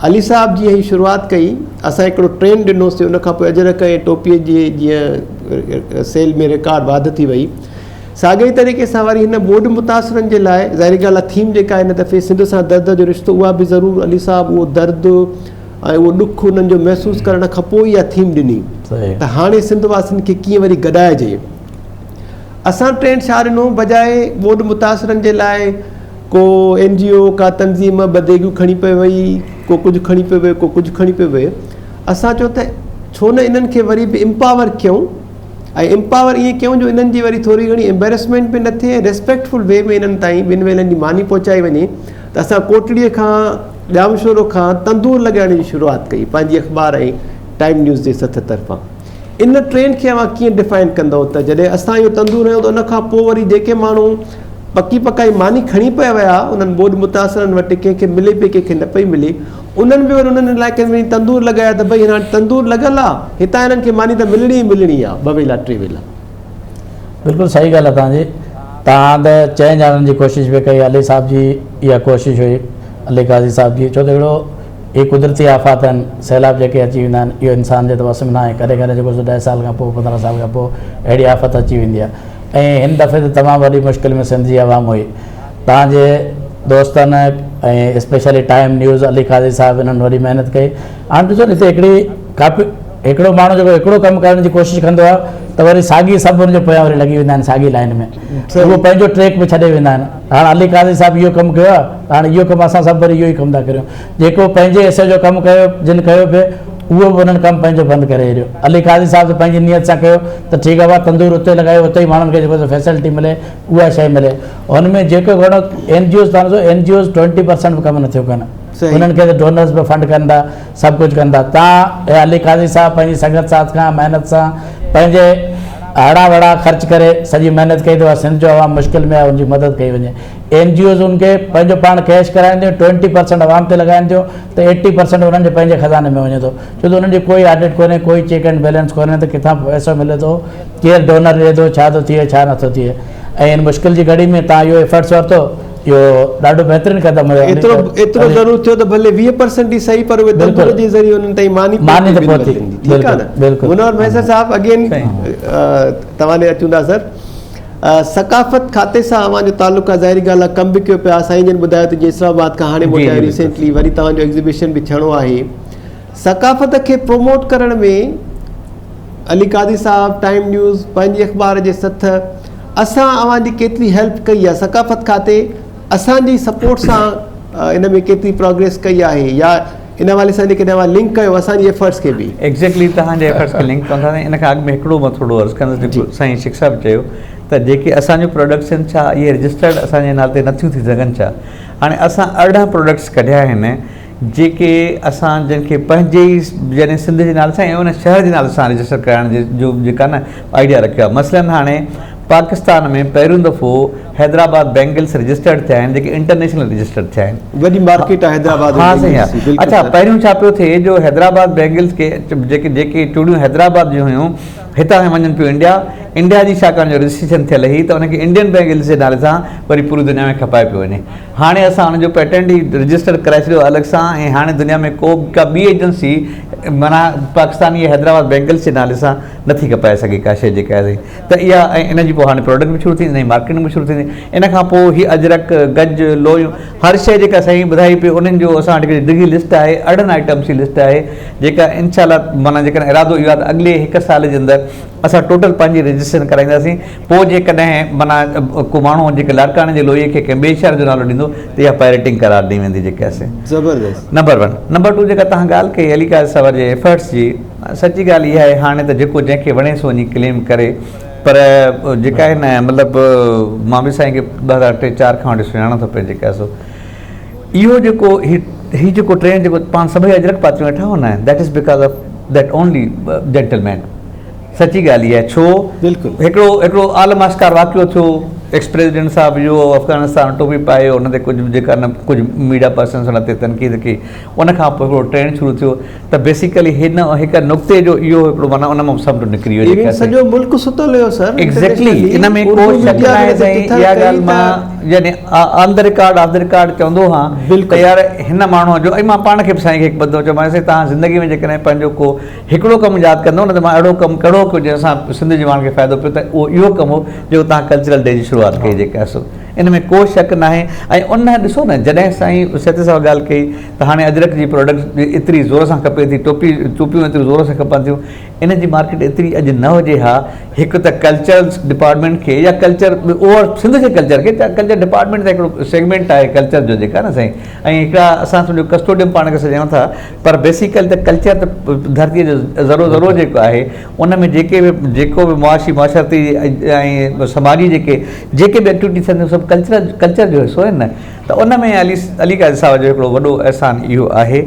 علي صاحب جيئن هي شروعات ڪئي اسان هڪڙو ٽرينڊ ڏنوسي ان کان پوء اجرڪ ۽ ٽوپي جي جيئن سيل ۾ رڪارڊ واڌ ٿي وئي ساڳئي طريقي سان وري هن ٻوڏ متاثرن جي لاء ظاهري ڳالهه آهي ٿيم جيڪا هن دفعي سنڌ سان درد جو رشتو اها به ضرور علي صاحب اهو درد ۽ اهو ڏک انهن جو محسوس ڪرڻ کان پوء اها ٿيم ڏني ته هاڻي سنڌ واسين کي ڪيئن وري گڏائجي. اسان ٽرينڊ ڇا ڏنو بجاء ٻوڏ متاثرن جي لاء ڪو اين جي او ڪا تنظيم ٻه ديڳيون کڻي پئي وئي ڪو ڪجهه کڻي پيو ويو ڪو ڪجهه کڻي پيو ويو اسان چيو ته ڇو نه انهن کي وري به امپاور ڪيون ۽ امپاور ائين ڪيون جو انهن جي وري ٿوري گهڻي امبيرسمينٽ به نه ٿئي ۽ ريسپيڪٽفل وي ۾ انهن تائين ٻن ويلن جي ماني پهچائي وڃي ته اسان ڪوٽڙي کان ڄامشورو کان تندور لڳائڻ جي شروعات ڪئي پنهنجي اخبار ۽ ٽائيم نيوز جي سٿ طرفان ان ٽرينڊ کي اوهان ڪيئن ڊفائن ڪندؤ ته جڏهن اسان اهو تندور هنيو ته ان کان پوء وري جيڪي ماڻهو پڪي پڪائي ماني کڻي پئي ويا انهن ٻوڏ متاثرن وٽ ڪنهن کي ملي پئي ڪنهن کي نه پئي ملي انهن به وري انهن علائقن ۾ وڃي تندور لڳايا ته ڀئي هن وٽ تندور لڳل آ، هتان هنن کي ماني ته ملڻي ئي ملڻي آ، ٻه ويلا ٽي ويلا. بلڪل صحيح ڳالهه آ توهان جي. توهان ته چئن ڄڻن جي ڪوشش پئي ڪئي، علي صاحب جي اها ڪوشش هئي، علي قاضي صاحب جي، ڇو ته هڪڙو هي قدرتي آفات آهن، سيلاب جيڪي اچي ويندا آهن، اهو انسان جي ته وس ۾ ناهي، ڪڏهن ڪڏهن جيڪو سو ڏهه سال کان پوء 15 سال کان پوء اهڙي آفت اچي ويندي آ ۽ هن دفعي ته تمام وڏي مشڪل ۾ سنڌ جي عوام هئي. توهان جي دوستن ۽ specially time news Ali Qazi صاحب انهن وڏي محنت ڪئي هاڻ ڏسو هتي هڪڙي ڪاپي هڪڙو ماڻهو جيڪو هڪڙو ڪم ڪرڻ جي ڪوشش ڪندو آهي ته وري ساڳي سڀ ان جي پويان وري لڳي ويندا آهن ساڳي لائن ۾ اهو پنهنجو ٽريڪ به ڇڏي ويندا آهن هاڻ علي قاضي صاحب اهو ڪم ڪيو آهي ته هاڻ اهو ڪم اسان سڀ وري اهو ئي ڪم ٿا ڪريون جيڪو پنهنجي حصي جو ڪم ڪيو جن ڪيو پئي اهو به انهن ڪم پنهنجو بند ڪري ڇڏيو علي قاضي صاحب ته پنهنجي نيت سان ڪيو ته ٺيڪ آهي بابا تندور اتي لڳايو اتي ئي ماڻهن کي جيڪو فيسلٽي ملي اها شيء ملي هن ۾ جيڪو گهڻو اين جي اوز تان ڏسو اين جي اوز 20% به ڪم نٿيون ڪن انهن کي ته ڊونرز به فنڊ ڪن ٿا سڀ ڪجهه ڪن ٿا تان علي قاضي صاحب پنهنجي سنگت ساٿ کان محنت سان پنهنجي هڙان وڙان خرچ ڪري سڄي محنت ڪئي ته سنڌ جو عوام مشڪل ۾ آهي ان جي مدد ڪئي وڃي. اين جي اوز ان کي پنهنجو پاڻ ڪيش ڪرائين ٿيون ٽوئنٽي پرسنٽ عوام تي لڳائين ٿيون ته ايٽي پرسنٽ انهن جي پنهنجي خزاني ۾ وڃي ٿو ڇو ته انهن جي ڪوئي آڊٽ ڪونهي ڪوئي چيڪ اينڊ بيلنس ڪونهي ته ڪٿان پئسو ملي ٿو ڪير ڊونر ڏئي ٿو ڇا ٿو ٿئي ڇا نٿو ٿئي ۽ ان مشڪل جي گهڙي ۾ تان اهو ايفرٽس ورتو اهو ڏاڍو بهترين قدم هيو ايترو ايترو ضرور ٿيو ته ڀلي 20 پرسنٽ ئي صحيح پر اهي تندور جي ذريعي انهن تائين ماني ماني ته پهتي ٺيڪ آهي نه بلڪل منور مهيسر صاحب اگين توهان ڏي اچون ٿا سر ثقافت کاتي سان اوهان جو تعلق آهي ظاهري ڳالهه آهي ڪم به ڪيو پيا سائين جن ٻڌايو ته جيئن اسلام آباد کان هاڻي موٽيا آهيو ريسينٽلي وري توهان جو ايگزيبيشن به ٿيڻو آهي ثقافت کي پروموٽ ڪرڻ ۾ علي قاضي صاحب ٽائيم نيوز پنهنجي اخبار جي سٿ اسان اوهان جي ڪيتري هيلپ ڪئي آهي ثقافت کاتي اسان جي سپورٽ سان ان ۾ ڪيتري پروگريس ڪئي آهي يا ان حوالي سان جيڪڏهن اوهان لنڪ ڪيو اسان جي ايفرٽس کي به. ايگزيڪٽلي توهان جي ايفرٽس کي لنڪ ڪون ٿا ان کان اڳ ۾ هڪڙو مان ٿورو عرض ڪندس جيڪو سائين شيخ صاحب چيو ته جيڪي اسان جون پروڊڪٽس آهن ڇا اهي رجسٽرڊ اسان جي نالي تي نٿيون ٿي سگهن ڇا هاڻي اسان 18 پروڊڪٽس ڪڍيا آهن جيڪي اسان جن کي پنهنجي ئي يعني سنڌ جي نالي سان ۽ ان شهر جي نالي سان رجسٽر ڪرائڻ جي جو جيڪا نه آئيڊيا رکيو آهي مثلاً هاڻي پاڪستان ۾ پهريون دفعو حيدرآباد بينگلس رجسٽرڊ ٿيا آهن جيڪي انٽرنيشنل رجسٽرڊ ٿيا آهن. وڏي مارڪيٽ آهي حيدرآباد ها سائين ها اڇا پهريون ڇا پيو ٿئي جو حيدرآباد بينگلس کي جيڪي جيڪي چوڙيون حيدرآباد جون هيون هتان کان وڃن پيون انڊيا انڊيا جي ڇاڪاڻ جو رجسٽريشن ٿيل هئي ته ان کي انڊين بينگلس جي نالي سان وري پوري دنيا ۾ کپائي پيو وڃي هاڻي اسان ان جو پيٽنٽ ئي رجسٽر ڪرائي ڇڏيو الڳ سان ۽ هاڻي دنيا ۾ ڪو ڪا ٻي ايجنسي معنيٰ پاڪستاني حيدرآباد بينگلس جي نالي سان نٿي کپائي سگهي ڪا شيء جيڪا آهي ته اها ۽ ان جي پوء هاڻي پراڊڪٽ به شروع ٿيندي ان جي مارڪيٽنگ به شروع ٿيندي ان کان پوء هي اجرڪ گج لويون هر شيء جيڪا سائين ٻڌائي پئي انهن جو اسان وٽ هڪڙي ڊگهي لسٽ آهي 18 آئٽمس جي لسٽ آهي جيڪا انشاء الله معنيٰ جيڪڏهن ارادو اهو آهي ته اڳلي هڪ سال جي اندر اسان ٽوٽل پنهنجي رجسٽريشن ڪرائينداسين پوء جيڪڏهن معنيٰ ڪو ماڻهو جيڪي لاڙڪاڻي جي لوئي کي ڪنهن ٻئي شهر جو نالو ڏيندو ته اها پائريٽنگ قرار ڏني ويندي جيڪا سي زبردست نمبر ون نمبر ٽو جيڪا توهان ڳالهه ڪئي علي قاضي صاحب جي ايفرٽس جي سچي ڳالهه اها آهي هاڻي ته جيڪو جنهن کي وڻي سو وڃي ڪليم ڪري پر جيڪا آهي نه مطلب مان به سائين کي 2003 4 کان وٺي سڃاڻان ٿو پيو جيڪا سو اهو جيڪو هي هي جيڪو ٽرين جيڪو پاڻ سڀئي اجرڪ پاتيون ويٺا هوندا آهن that is because of that only gentleman سچي ڳالهه اها آهي ڇو بلڪل هڪڙو هڪڙو عالم آشڪار واقعو ٿيو ايڪس پريزيڊنٽ صاحب جو افغانستان ٽوپي پائي ان تي ڪجهه جيڪا نه ڪجهه ميڊيا پرسنس ان تي تنقيد ڪئي ان کان پوء هڪڙو ٽرينڊ شروع ٿيو ته بيسيڪلي هن هڪ نقطي جو اهو هڪڙو معنيٰ ان مان سمنڊ نڪري ويو جيڪا سڄو ملڪ ستل هيو سر ايگزيڪٽلي ان ۾ ڪو شڪ ناهي سائين اها ڳالهه مان يعني on the record off the record چوندو هان ته يار هن ماڻهو جو ۽ مان پاڻ کي به سائين کي هڪ ٻه دفعو چيو سائين توهان زندگي ۾ جيڪڏهن پنهنجو ڪو هڪڙو ڪم ياد ڪندو نه ته مان اهڙو ڪم ڪهڙو ڪيو جنهن سان سنڌ جي ماڻهن کي فائدو پيو ته اهو اهو ڪم هو جيڪو توهان ڪلچرل ڊي جي شروعات ڪئي جيڪا سو ان ۾ ڪو شڪ ناهي ۽ ان ڏسو نه جڏهن سائين سيتي صاحب ڳالهه ڪئي ته هاڻي اجرڪ جي پراڊڪٽ ايتري زور سان کپي ٿي ٽوپي ٽوپيون ايتري زور سان کپن ٿيون ان جي مارڪيٽ ايتري اڄ نه هجي ها هڪ ته ڪلچر ڊپارٽمينٽ کي يا ڪلچر اوور سنڌ جي ڪلچر کي ڪلچر ڊپارٽمينٽ ته هڪڙو سيگمينٽ آهي ڪلچر جو جيڪا نه سائين ۽ هڪڙا اسان سمجهو ڪسٽوڊين پاڻ کي سمجهون ٿا پر بيسيڪل ته ڪلچر ته ڌرتي جو ذرو ذرو جيڪو آهي ان ۾ جيڪي به جيڪو به معاشي معاشرتي ۽ سماجي جيڪي جيڪي به ايڪٽيوٽي ٿين ٿيون سڀ ڪلچر ڪلچر جو حصو آهن نه ته ان ۾ علي علي قاضي صاحب جو هڪڙو وڏو احسان اهو آهي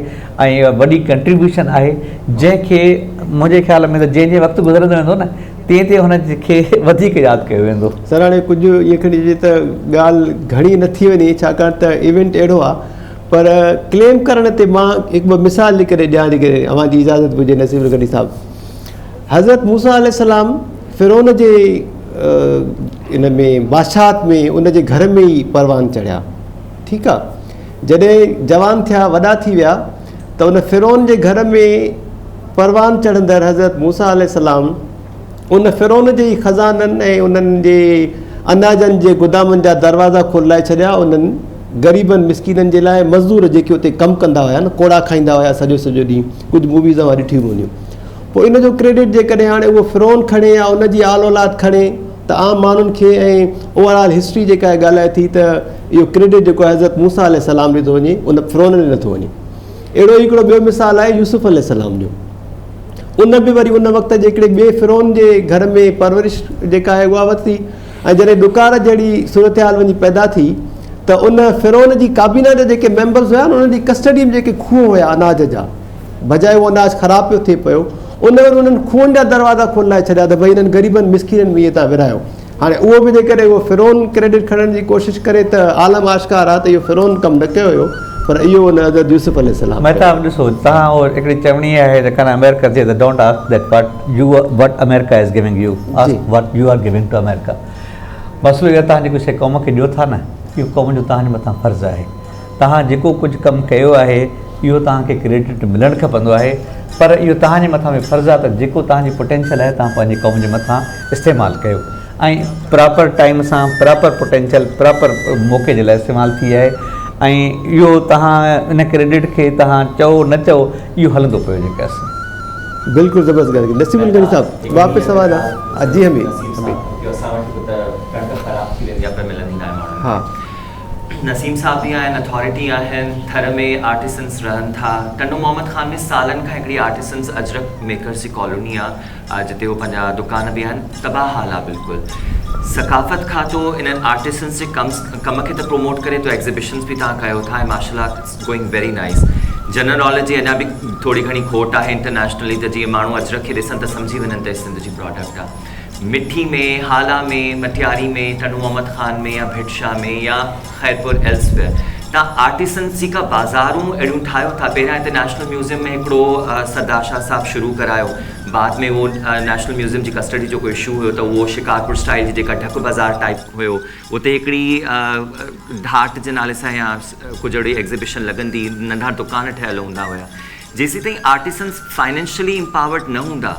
۽ اها وڏي ڪنٽريبيوشن آهي جنهن کي منهنجي خيال ۾ ته جنهن جنهن وقت گذرندو ويندو نه تيئن تيئن هن کي وڌيڪ ياد ڪيو ويندو. سر هاڻي ڪجهه ائين کڻي چئجي ته ڳالهه گهڻي نه ٿي وڃي ڇاڪاڻ ته ايونٽ اهڙو آهي پر ڪليم ڪرڻ تي مان هڪ ٻه مثال جيڪڏهن ڏيان جيڪڏهن اوهان جي اجازت هجي نصير الغني صاحب حضرت موسيٰ عليه السلام فرعون جي ان ۾ بادشاهت ۾ ان جي گهر ۾ ئي پروان چڙهيا ٺيڪ آ جڏهن جوان ٿيا وڏا ٿي ويا ته ان فرعون جي گهر ۾ پروان چڙهندڙ حضرت موسيٰ عليه السلام ان فرعون جي ئي خزانن ۽ انهن جي اناجن جي گدامن جا دروازا کولائي ڇڏيا انهن غريبن مسڪينن جي لاء مزدور جيڪي اتي ڪم ڪندا هيا نه ڪوڙا کائيندا هيا سڄو سڄو ڏينهن ڪجهه موويز اوهان ڏٺيون هونديون پوء ان جو ڪريڊٽ جيڪڏهن هاڻي اهو فرعون کڻي يا ان جي آل اولاد کڻي ته عام ماڻهن کي ۽ اوور آل هسٽري جيڪا آهي ڳالهائي ٿي ته اهو ڪريڊٽ جيڪو آهي حضرت موسيٰ عليه السلام ڏي ٿو وڃي ان فرعون ڏي نٿو وڃي. اهڙو ئي هڪڙو ٻيو مثال آهي يوسف عليه السلام جو. ان به وري ان وقت جي هڪڙي ٻئي فرعون جي گهر ۾ پرورش جيڪا آهي اها ورتي ۽ جڏهن ڏڪار جهڙي صورتحال وڃي پيدا ٿي ته ان فرعون جي ڪابينا جا جيڪي ميمبرز هيا انهن جي ڪسٽڊي ۾ جيڪي کوهه هيا اناج جا بجاء اهو اناج خراب پيو ٿئي پيو، ان وري انهن کوهن جا دروازا کولائي ڇڏيا ته ڀئي انهن غريبن مسڪينن ۾ اهي توهان ورهايو. هاڻي اهو به جيڪڏهن اهو فرعون ڪريڊٽ کڻڻ جي ڪوشش ڪري ته عالم آشڪار آهي ته اهو فرعون ڪم نه ڪيو هيو پر اهو ان حضرت يوسف عليه السلام ڪيو. مهتاب ڏسو توهان اهو هڪڙي چوڻي آهي ته ڪن آمريڪا چئي ته don't ask that what you what America is giving you ask what you are giving to America مسئلو اهو آهي توهان جيڪو شيء قوم کي ڏيو ٿا نه اهو قوم جو توهان جي مٿان فرض آهي. توهان جيڪو ڪجهه ڪم ڪيو آهي اهو توهان کي ڪريڊٽ ملڻ کپندو آهي پر اهو توهان جي مٿان به فرض آهي ته جيڪو توهان جي پوٽينشل آهي توهان پنهنجي قوم جي مٿان استعمال ڪيو ۽ پراپر ٽائيم سان پراپر پوٽينشل پراپر موقعي جي لاء استعمال ٿي آهي ۽ اهو توهان ان ڪريڊٽ کي توهان چئو نه چئو اهو هلندو پيو جيڪا سي. بلڪل زبردست ڳالهه ڪئي نسيم الغني صاحب واپس اوهان ڏانهن جي حميد حميد اسان وٽ ته ڪڻڪ خراب ٿي ويندي آهي پر ملندي ناهي ماڻهن کي. نسيم صاحب به آهن اٿارٽي آهن ٿر ۾ آرٽيسنس رهن ٿا ٽنڊو محمد خان ۾ سالن کان هڪڙي آرٽيسنس اجرڪ ميڪرس جي ڪالوني آ جتي هو پنهنجا دڪان به آهن تباهه حال آ بلڪل ثقافت کاتو انهن آرٽيسنس جي ڪم ڪم کي ته پروموٽ ڪري ٿو ايگزيبشنس به توهان ڪيو ٿا ۽ ماشاء الله it's going very nice general knowledge جي اڃا به ٿوري گهڻي کوٽ آهي انٽرنيشنلي ته جيئن ماڻهو اجرڪ کي ڏسن ته سمجهي وڃن ته سنڌ جي پراڊڪٽ آ مٺي ۾، هالا ۾، مٽياري ۾، ٽنڊو محمد خان ۾ يا ڀٽ شاهه ۾ يا خيرپور ايلسويئر تان آرٽيسنس جي ڪا بازارون اهڙيون ٺاهيو ٿا؟ پهريان هتي نيشنل ميوزيم ۾ هڪڙو سردار شاهه صاحب شروع ڪرايو بعد ۾ اهو نيشنل ميوزيم جي ڪسٽڊي جو ڪو اشو هيو ته اهو شڪارپور اسٽائيل جي جيڪا ڍڪ بازار ٽائيپ هيو اتي هڪڙي ڍاٽ جي نالي سان يا ڪجهه اهڙي ايگزيبيشن لڳندي ننڍا دڪان ٺهيل هوندا هيا جيسيتائين آرٽيسنس فائنينشلي امپاورڊ نه هوندا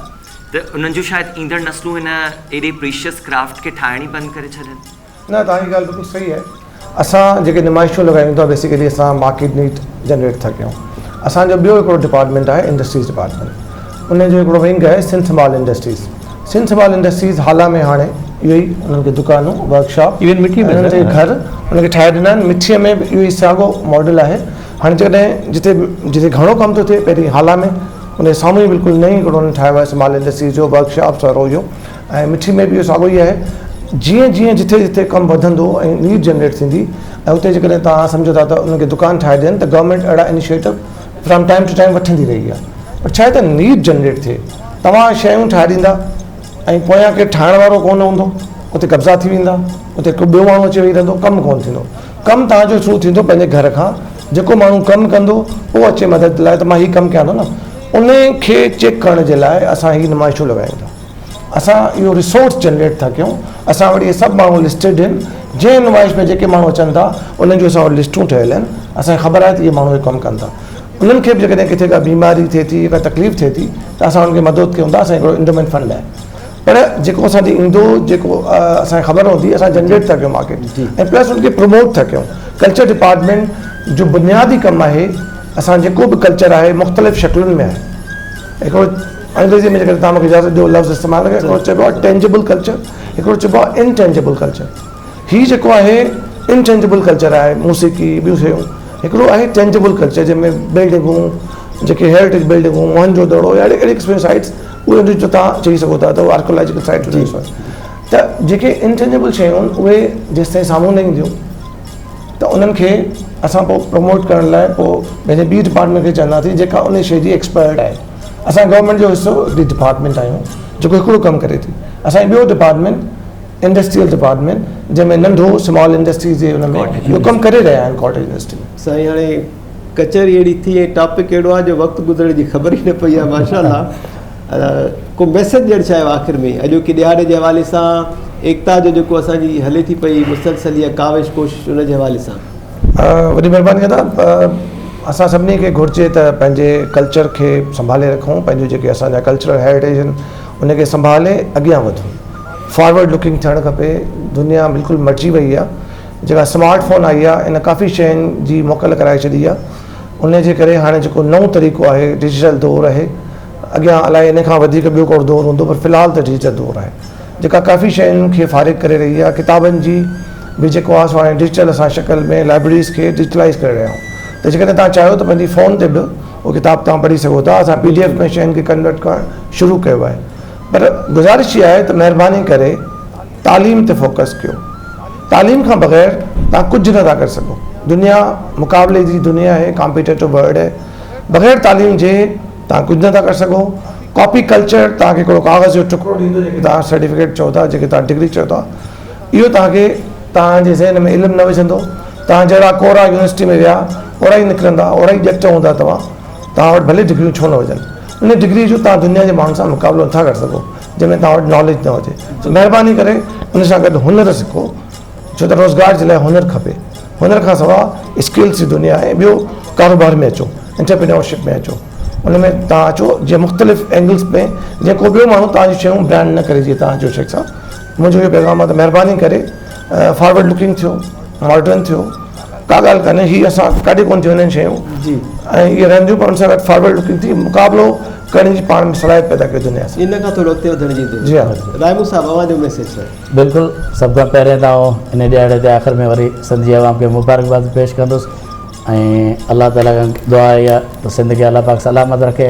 ته انهن جون شايد ايندڙ نسلون هن ايڏي پريشس ڪرافٽ کي ٺاهڻ ئي بند ڪري ڇڏين. نه توهان جي ڳالهه بلڪل صحيح آهي اسان جيڪي نمائشون لڳايون ٿا بيسيڪلي اسان مارڪيٽ نيڊ جنريٽ ٿا ڪيون اسان جو ٻيو هڪڙو ڊپارٽمينٽ آهي انڊسٽريز ڊپارٽمينٽ ان جو هڪڙو ونگ آهي Sindh small industries Sindh small industries Hala ۾ هاڻي اهو ئي انهن کي دڪانون ورڪشاپ ايون مٺي ۾ انهن کي گهر انهن کي ٺاهي ڏنا آهن مٺي ۾ به اهو ئي ساڳو ماڊل آهي هاڻي جيڪڏهن جتي جتي گهڻو ڪم ٿو ٿئي پهرين هالا ۾ ان جي سامهون ئي بلڪل نئين هڪڙو انهن ٺاهيو آهي سمال انڊسٽريز جو ورڪشاپس وارو اهو ۽ مٺي ۾ به اهو ساڳو ئي آهي جيئن جيئن جٿي جٿي ڪم وڌندو ۽ نيڊ جنريٽ ٿيندي ۽ اتي جيڪڏهن توهان سمجهو ٿا ته انهن کي دڪان ٺاهي ڏين ته گورنمينٽ اهڙا initiative from time to time وٺندي رهي آهي پر ڇا آهي ته نيڊ جنريٽ ٿئي توهان شيون ٺاهي ڏيندا ۽ پويان ڪير ٺاهڻ وارو ڪونه هوندو اتي قبضا ٿي ويندا اتي ڪو ٻيو ماڻهو اچي ويهي رهندو ڪم ڪونه ٿيندو ڪم توهان جو شروع ٿيندو پنهنجي گهر کان جيڪو ماڻهو ڪم ڪندو اهو اچي مدد لاء ته مان هي ڪم ڪيان ٿو نه ان کي چيڪ ڪرڻ جي لاء اسان هي نمائشون لڳايون ٿا اسان اهو ريسورس جنريٽ ٿا ڪيون اسان وٽ اهي سڀ ماڻهو لسٽيڊ آهن جنهن نمائش ۾ جيڪي ماڻهو اچن ٿا انهن جون اسان وٽ لسٽون ٺهيل آهن اسان کي خبر آهي ته اهي ماڻهو اهي ڪم ڪن ٿا انهن کي به جيڪڏهن ڪٿي ڪا بيماري ٿئي ٿي ڪا تڪليف ٿئي ٿي ته اسان انهن کي مدد ڪيون ٿا اسان جو هڪڙو انڊومينٽ فنڊ آهي پر جيڪو اسان ڏي ايندو جيڪو اسان کي خبر هوندي اسان جنريٽ ٿا ڪيون مارڪيٽ ۽ پلس ان کي پروموٽ ٿا ڪيون ڪلچر ڊپارٽمينٽ جو بنيادي ڪم آهي اسان جيڪو به ڪلچر آهي مختلف شڪلن ۾ آهي هڪڙو انگريزي ۾ جيڪڏهن توهان مونکي اجازت ڏيو لفظ استعمال ڪري هڪڙو چئبو آهي ٽينجبل ڪلچر هڪڙو چئبو آهي انٽينجبل ڪلچر هي جيڪو آهي انٽينجبل ڪلچر آهي موسيقي ٻيون شيون هڪڙو آهي ٽينجبل ڪلچر جنهن ۾ بلڊنگون جيڪي هيريٽيج بلڊنگون موهن جو دڙو يا اهڙي قسم جون سائيٽس اهي ان جو توهان چئي سگهو ٿا ته اهي آرڪيالاجيڪل سائيٽ ته جيڪي انٽينجبل شيون آهن اهي جيستائين سامهون نه اينديون ته انهن کي اسان پوء پروموٽ ڪرڻ لاء پوء پنهنجي ٻي ڊپارٽمينٽ کي چونداسين جيڪا ان شيء جي ايڪسپرٽ آهي اسان گورنمينٽ جو حصو هڪڙي ڊپارٽمينٽ آهيون جيڪو هڪڙو ڪم ڪري ٿي اسان جو ٻيو ڊپارٽمينٽ انڊسٽريل ڊپارٽمينٽ جنهن ۾ ننڍو سمال انڊسٽريز جي ان ۾ اهو ڪم ڪري رهيا آهن ڪاٽيج انڊسٽري ۾. سائين هاڻي ڪچهري اهڙي ٿي ۽ ٽاپڪ اهڙو آهي جو وقت گذرڻ جي خبر ئي نه پئي آهي ماشاء الله ڪو ميسج ڏيڻ چاهيو آخر ۾ اڄوڪي ڏهاڙي جي حوالي سان ايڪتا جو جيڪو اسان جي هلي ٿي پئي مسلسل يا ڪاوش ڪوشش ان جي حوالي سان. وڏي مهرباني ادا اسان سڀني کي گهرجي ته پنهنجي ڪلچر کي سنڀالي رکون پنهنجو جيڪي اسان جا ڪلچرل هيريٽيج آهن ان کي سنڀالي اڳيان وڌون فارورڊ لڪنگ ٿيڻ کپي دنيا بلڪل مٽجي وئي آهي جيڪا سمارٽ فون آئي آهي ان ڪافي شين جي موڪل ڪرائي ڇڏي آهي ان جي ڪري هاڻي جيڪو نئون طريقو آهي ڊجيٽل دور آهي اڳيان الائي ان کان وڌيڪ ٻيو ڪهڙو دور هوندو پر في الحال ته ڊجيٽل دور آهي جيڪا ڪافي شين کي فارغ ڪري رهي آهي ڪتابن جي به جيڪو آهي سو هاڻي ڊجيٽل اسان شڪل ۾ لائبريريز کي ڊجيٽلائز ڪري رهيا آهيون ته جيڪڏهن توهان چاهيو ته پنهنجي فون تي به اهو ڪتاب توهان پڙهي سگهو ٿا اسان پي ڊي ايف ۾ شين کي ڪنورٽ ڪرڻ شروع ڪيو آهي پر گذارش اها آهي ته مهرباني ڪري تعليم تي فوڪس ڪيو تعليم کان بغير توهان ڪجهه نه ٿا ڪري سگهو دنيا مقابلي جي دنيا آهي ڪامپيٽيٽو ورلڊ آهي بغير تعليم جي توهان ڪجهه نه ٿا ڪري سگهو. ڪاپي ڪلچر توهان کي هڪڙو ڪاغذ جو ٽڪرو ڏيندو جيڪي توهان سرٽيفڪيٽ چئو ٿا جيڪي توهان ڊگري چئو ٿا اهو توهان کي توهان جي ذهن ۾ علم نه وجهندو توهان جهڙا ڪورا يونيورسٽي ۾ ويا اهڙا ئي نڪرندا اهڙا ئي ڄٽ هوندا توهان توهان وٽ ڀلي ڊگريون ڇو نه هجن ان ڊگري جو توهان دنيا جي ماڻهن سان مقابلو نٿا ڪري سگهو جنهن ۾ توهان وٽ ناليج نه هجي سو مهرباني ڪري ان سان گڏ هنر سکو ڇو ته روزگار جي لاء هنر کپي هنر کان سوا اسڪلز جي دنيا آهي ٻيو ڪاروبار ۾ اچو انٽرپرينورشپ ۾ اچو ان ۾ توهان اچو جيئن مختلف اينگلز ۾ جيئن ڪو ٻيو ماڻهو توهان جون شيون برانڊ نه ڪري جيئن توهان اچو شيخ صاحب منهنجو اهو پيغام آهي ته مهرباني ڪري فارورڊ لڪنگ ٿيو ماڊرن ٿيو ڪا ڳالهه ڪانهي هي اسان ڪاڏي ڪونه ٿيون وڃن شيون جي ۽ اهي رهنديون پر ان سان گڏ فارورڊ لڪنگ ٿي مقابلو ڪرڻ جي پاڻ ۾ صلاحيت پيدا ڪيو دنيا سان ان کان ٿورو اڳتي وڌڻ جي جي ها رائمون صاحب اوهان جو ميسيج سر. بلڪل سڀ کان پهرين ته آئون انهي ڏهاڙي تي آخر ۾ وري سنڌ جي عوام کي مبارڪباد پيش ڪندس ۽ الله تعالي کان دعا اها ته سنڌ کي الله پاڪ سلامت رکي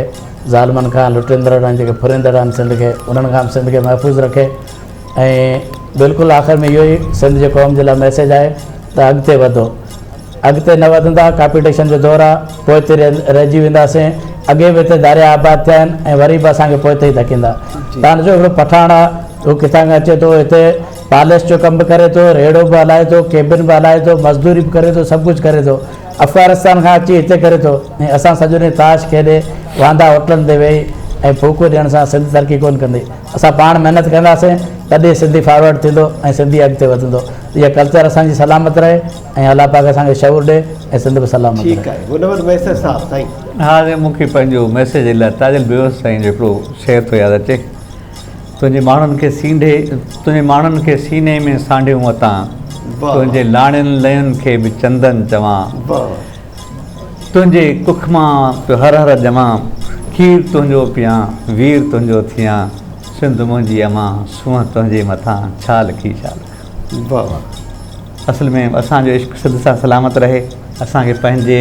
ظالمن کان لٽيندڙن ۽ جيڪي ڦريندڙ آهن سنڌ کي انهن کان به سنڌ کي محفوظ رکي ۽ بلڪل آخر ۾ اهو ئي سنڌ جي قوم جي لاء ميسيج آهي ته اڳتي وڌو اڳتي نه وڌندا ڪاپيٽيشن جو دور آهي پوئتي رهجي وينداسين اڳي به هتي ڌاريا آباد ٿيا آهن ۽ وري به اسان کي پوئتي ئي ڌڪيندا تان ڏسو هڪڙو پٺاڻ آهي هو ڪٿان کان اچي ٿو هتي پالش جو ڪم به ڪري ٿو ريڙهو به هلائي ٿو ڪيبن به هلائي ٿو مزدوري به ڪري ٿو سڀ ڪجهه ڪري ٿو افغانستان کان اچي هتي ڪري ٿو ۽ اسان سڄو ڏينهن تاش کيڏي واندا هوٽلن تي ويهي ۽ ڦوڪون ڏيڻ سان سنڌ ترقي ڪونه ڪندي اسان پاڻ محنت ڪنداسين تڏهن سنڌي فارورڊ ٿيندو ۽ سنڌي اڳتي وڌندو اها ڪلچر اسان جي سلامت رهي ۽ الله پاڪ اسان کي شعور ڏي ۽ سنڌ به سلامت ٺيڪ رهي. آهي منور مهيسر صاحب سائين. ها سائين مون کي پنهنجو ميسيج لاء تاجل بيوس سائين جو هڪڙو شعر ٿو ياد اچي تنهنجي ماڻهن کي سينڍي تنهنجي ماڻهن کي سيني ۾ سانڍيون وتان تنهنجي لاڻين لين کي به چندن چوان تنهنجي ڪک مان پيو هر هر ڄمان کير تنهنجو پيان وير تنهنجو ٿيان سنڌ منهنجي امان سونهن تنهنجي مٿان ڇا لکي ڇا لکان. واھ واھ. اصل ۾ اسان جو عشق سنڌ سان سلامت رهي اسان کي پنهنجي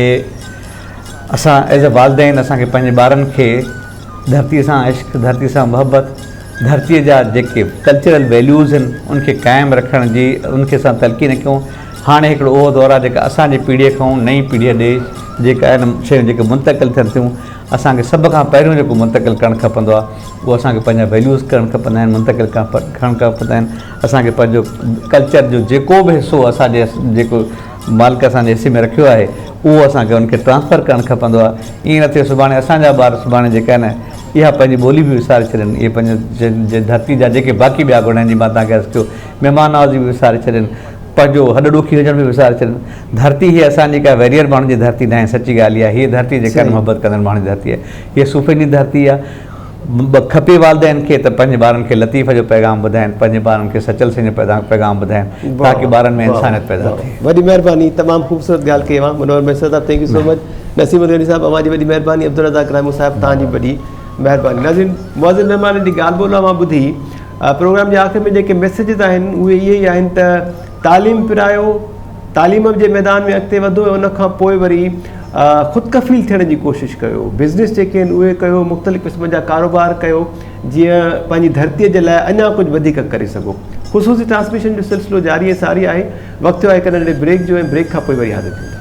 اسان ايز اي والدين اسان کي پنهنجي ٻارن کي ڌرتي سان عشق ڌرتي سان محبت ڌرتي جا جيڪي ڪلچرل ويليوز آهن ان کي قائم رکڻ جي ان کي اسان تلقين ڪيون هاڻي هڪڙو اهو دور آهي جيڪا اسان جي پيڙهي کان نئين پيڙهي ڏي جيڪا آهن شيون جيڪي منتقل ٿين ٿيون اسان کي سڀ کان پهريون جيڪو منتقل ڪرڻ کپندو آهي اهو اسان کي پنهنجا ويليوز ڪرڻ کپندا آهن منتقل ڪرڻ کپندا آهن اسان کي پنهنجو ڪلچر جو جيڪو به حصو اسان جي جيڪو مالڪ اسان جي حصي ۾ رکيو آهي اهو اسان کي ان کي ٽرانسفر ڪرڻ کپندو آهي ائين نه ٿئي سڀاڻي اسان جا ٻار سڀاڻي جيڪا آهن اها پنهنجي ٻولي به وساري ڇڏين اهي پنهنجي ڌرتي جا جيڪي باقي ٻيا گڻ آهن جي مان توهان کي عرض ڪيو مهمان نوازي به وساري ڇڏين پنهنجو هڏ ڏوکي هجڻ به وساري ڇڏين ڌرتي هيء اسان جي ڪا ويريئر ماڻهن جي ڌرتي ناهي سچي ڳالهه اها آهي هيء ڌرتي جيڪا محبت ڪندڙ ماڻهن جي ڌرتي آهي هيء صوفين جي ڌرتي آهي کپي والدين کي ته پنهنجي ٻارن کي لطيف جو پيغام ٻڌائين پنهنجي ٻارن کي سچل سائين جو پيغام ٻڌائين تاڪه ٻارن ۾ انسانيت پيدا ٿئي. وڏي مهرباني تمام خوبصورت ڳالهه ڪئي اوهان منور مهيسر صاحب thank you سو مچ نسيم الغني صاحب اوهان جي وڏي مهرباني عبدالرزاق راهمون صاحب توهان جي وڏي مهرباني ناظرين معزز مهمانن جي ڳالهه ٻولهه اوهان ٻڌي پروگرام جي آخر ۾ جيڪي ميسيجز آهن اهي اهي ئي آهن ته تعليم پرايو تعليم جي ميدان ۾ اڳتي وڌو ۽ ان کان پوء وري خود ڪفيل ٿيڻ جي ڪوشش ڪيو بزنس جيڪي آهن اهي ڪيو مختلف قسم جا ڪاروبار ڪيو جيئن پنهنجي ڌرتي جي لاء اڃا ڪجهه وڌيڪ ڪري سگهو خصوصي ٽرانسميشن جو سلسلو جاري ۽ ساري آهي وقت ٿيو آهي هڪ ننڍڙي بريڪ جو ۽ بريڪ کان پوء وري حاضر ٿيون ٿا.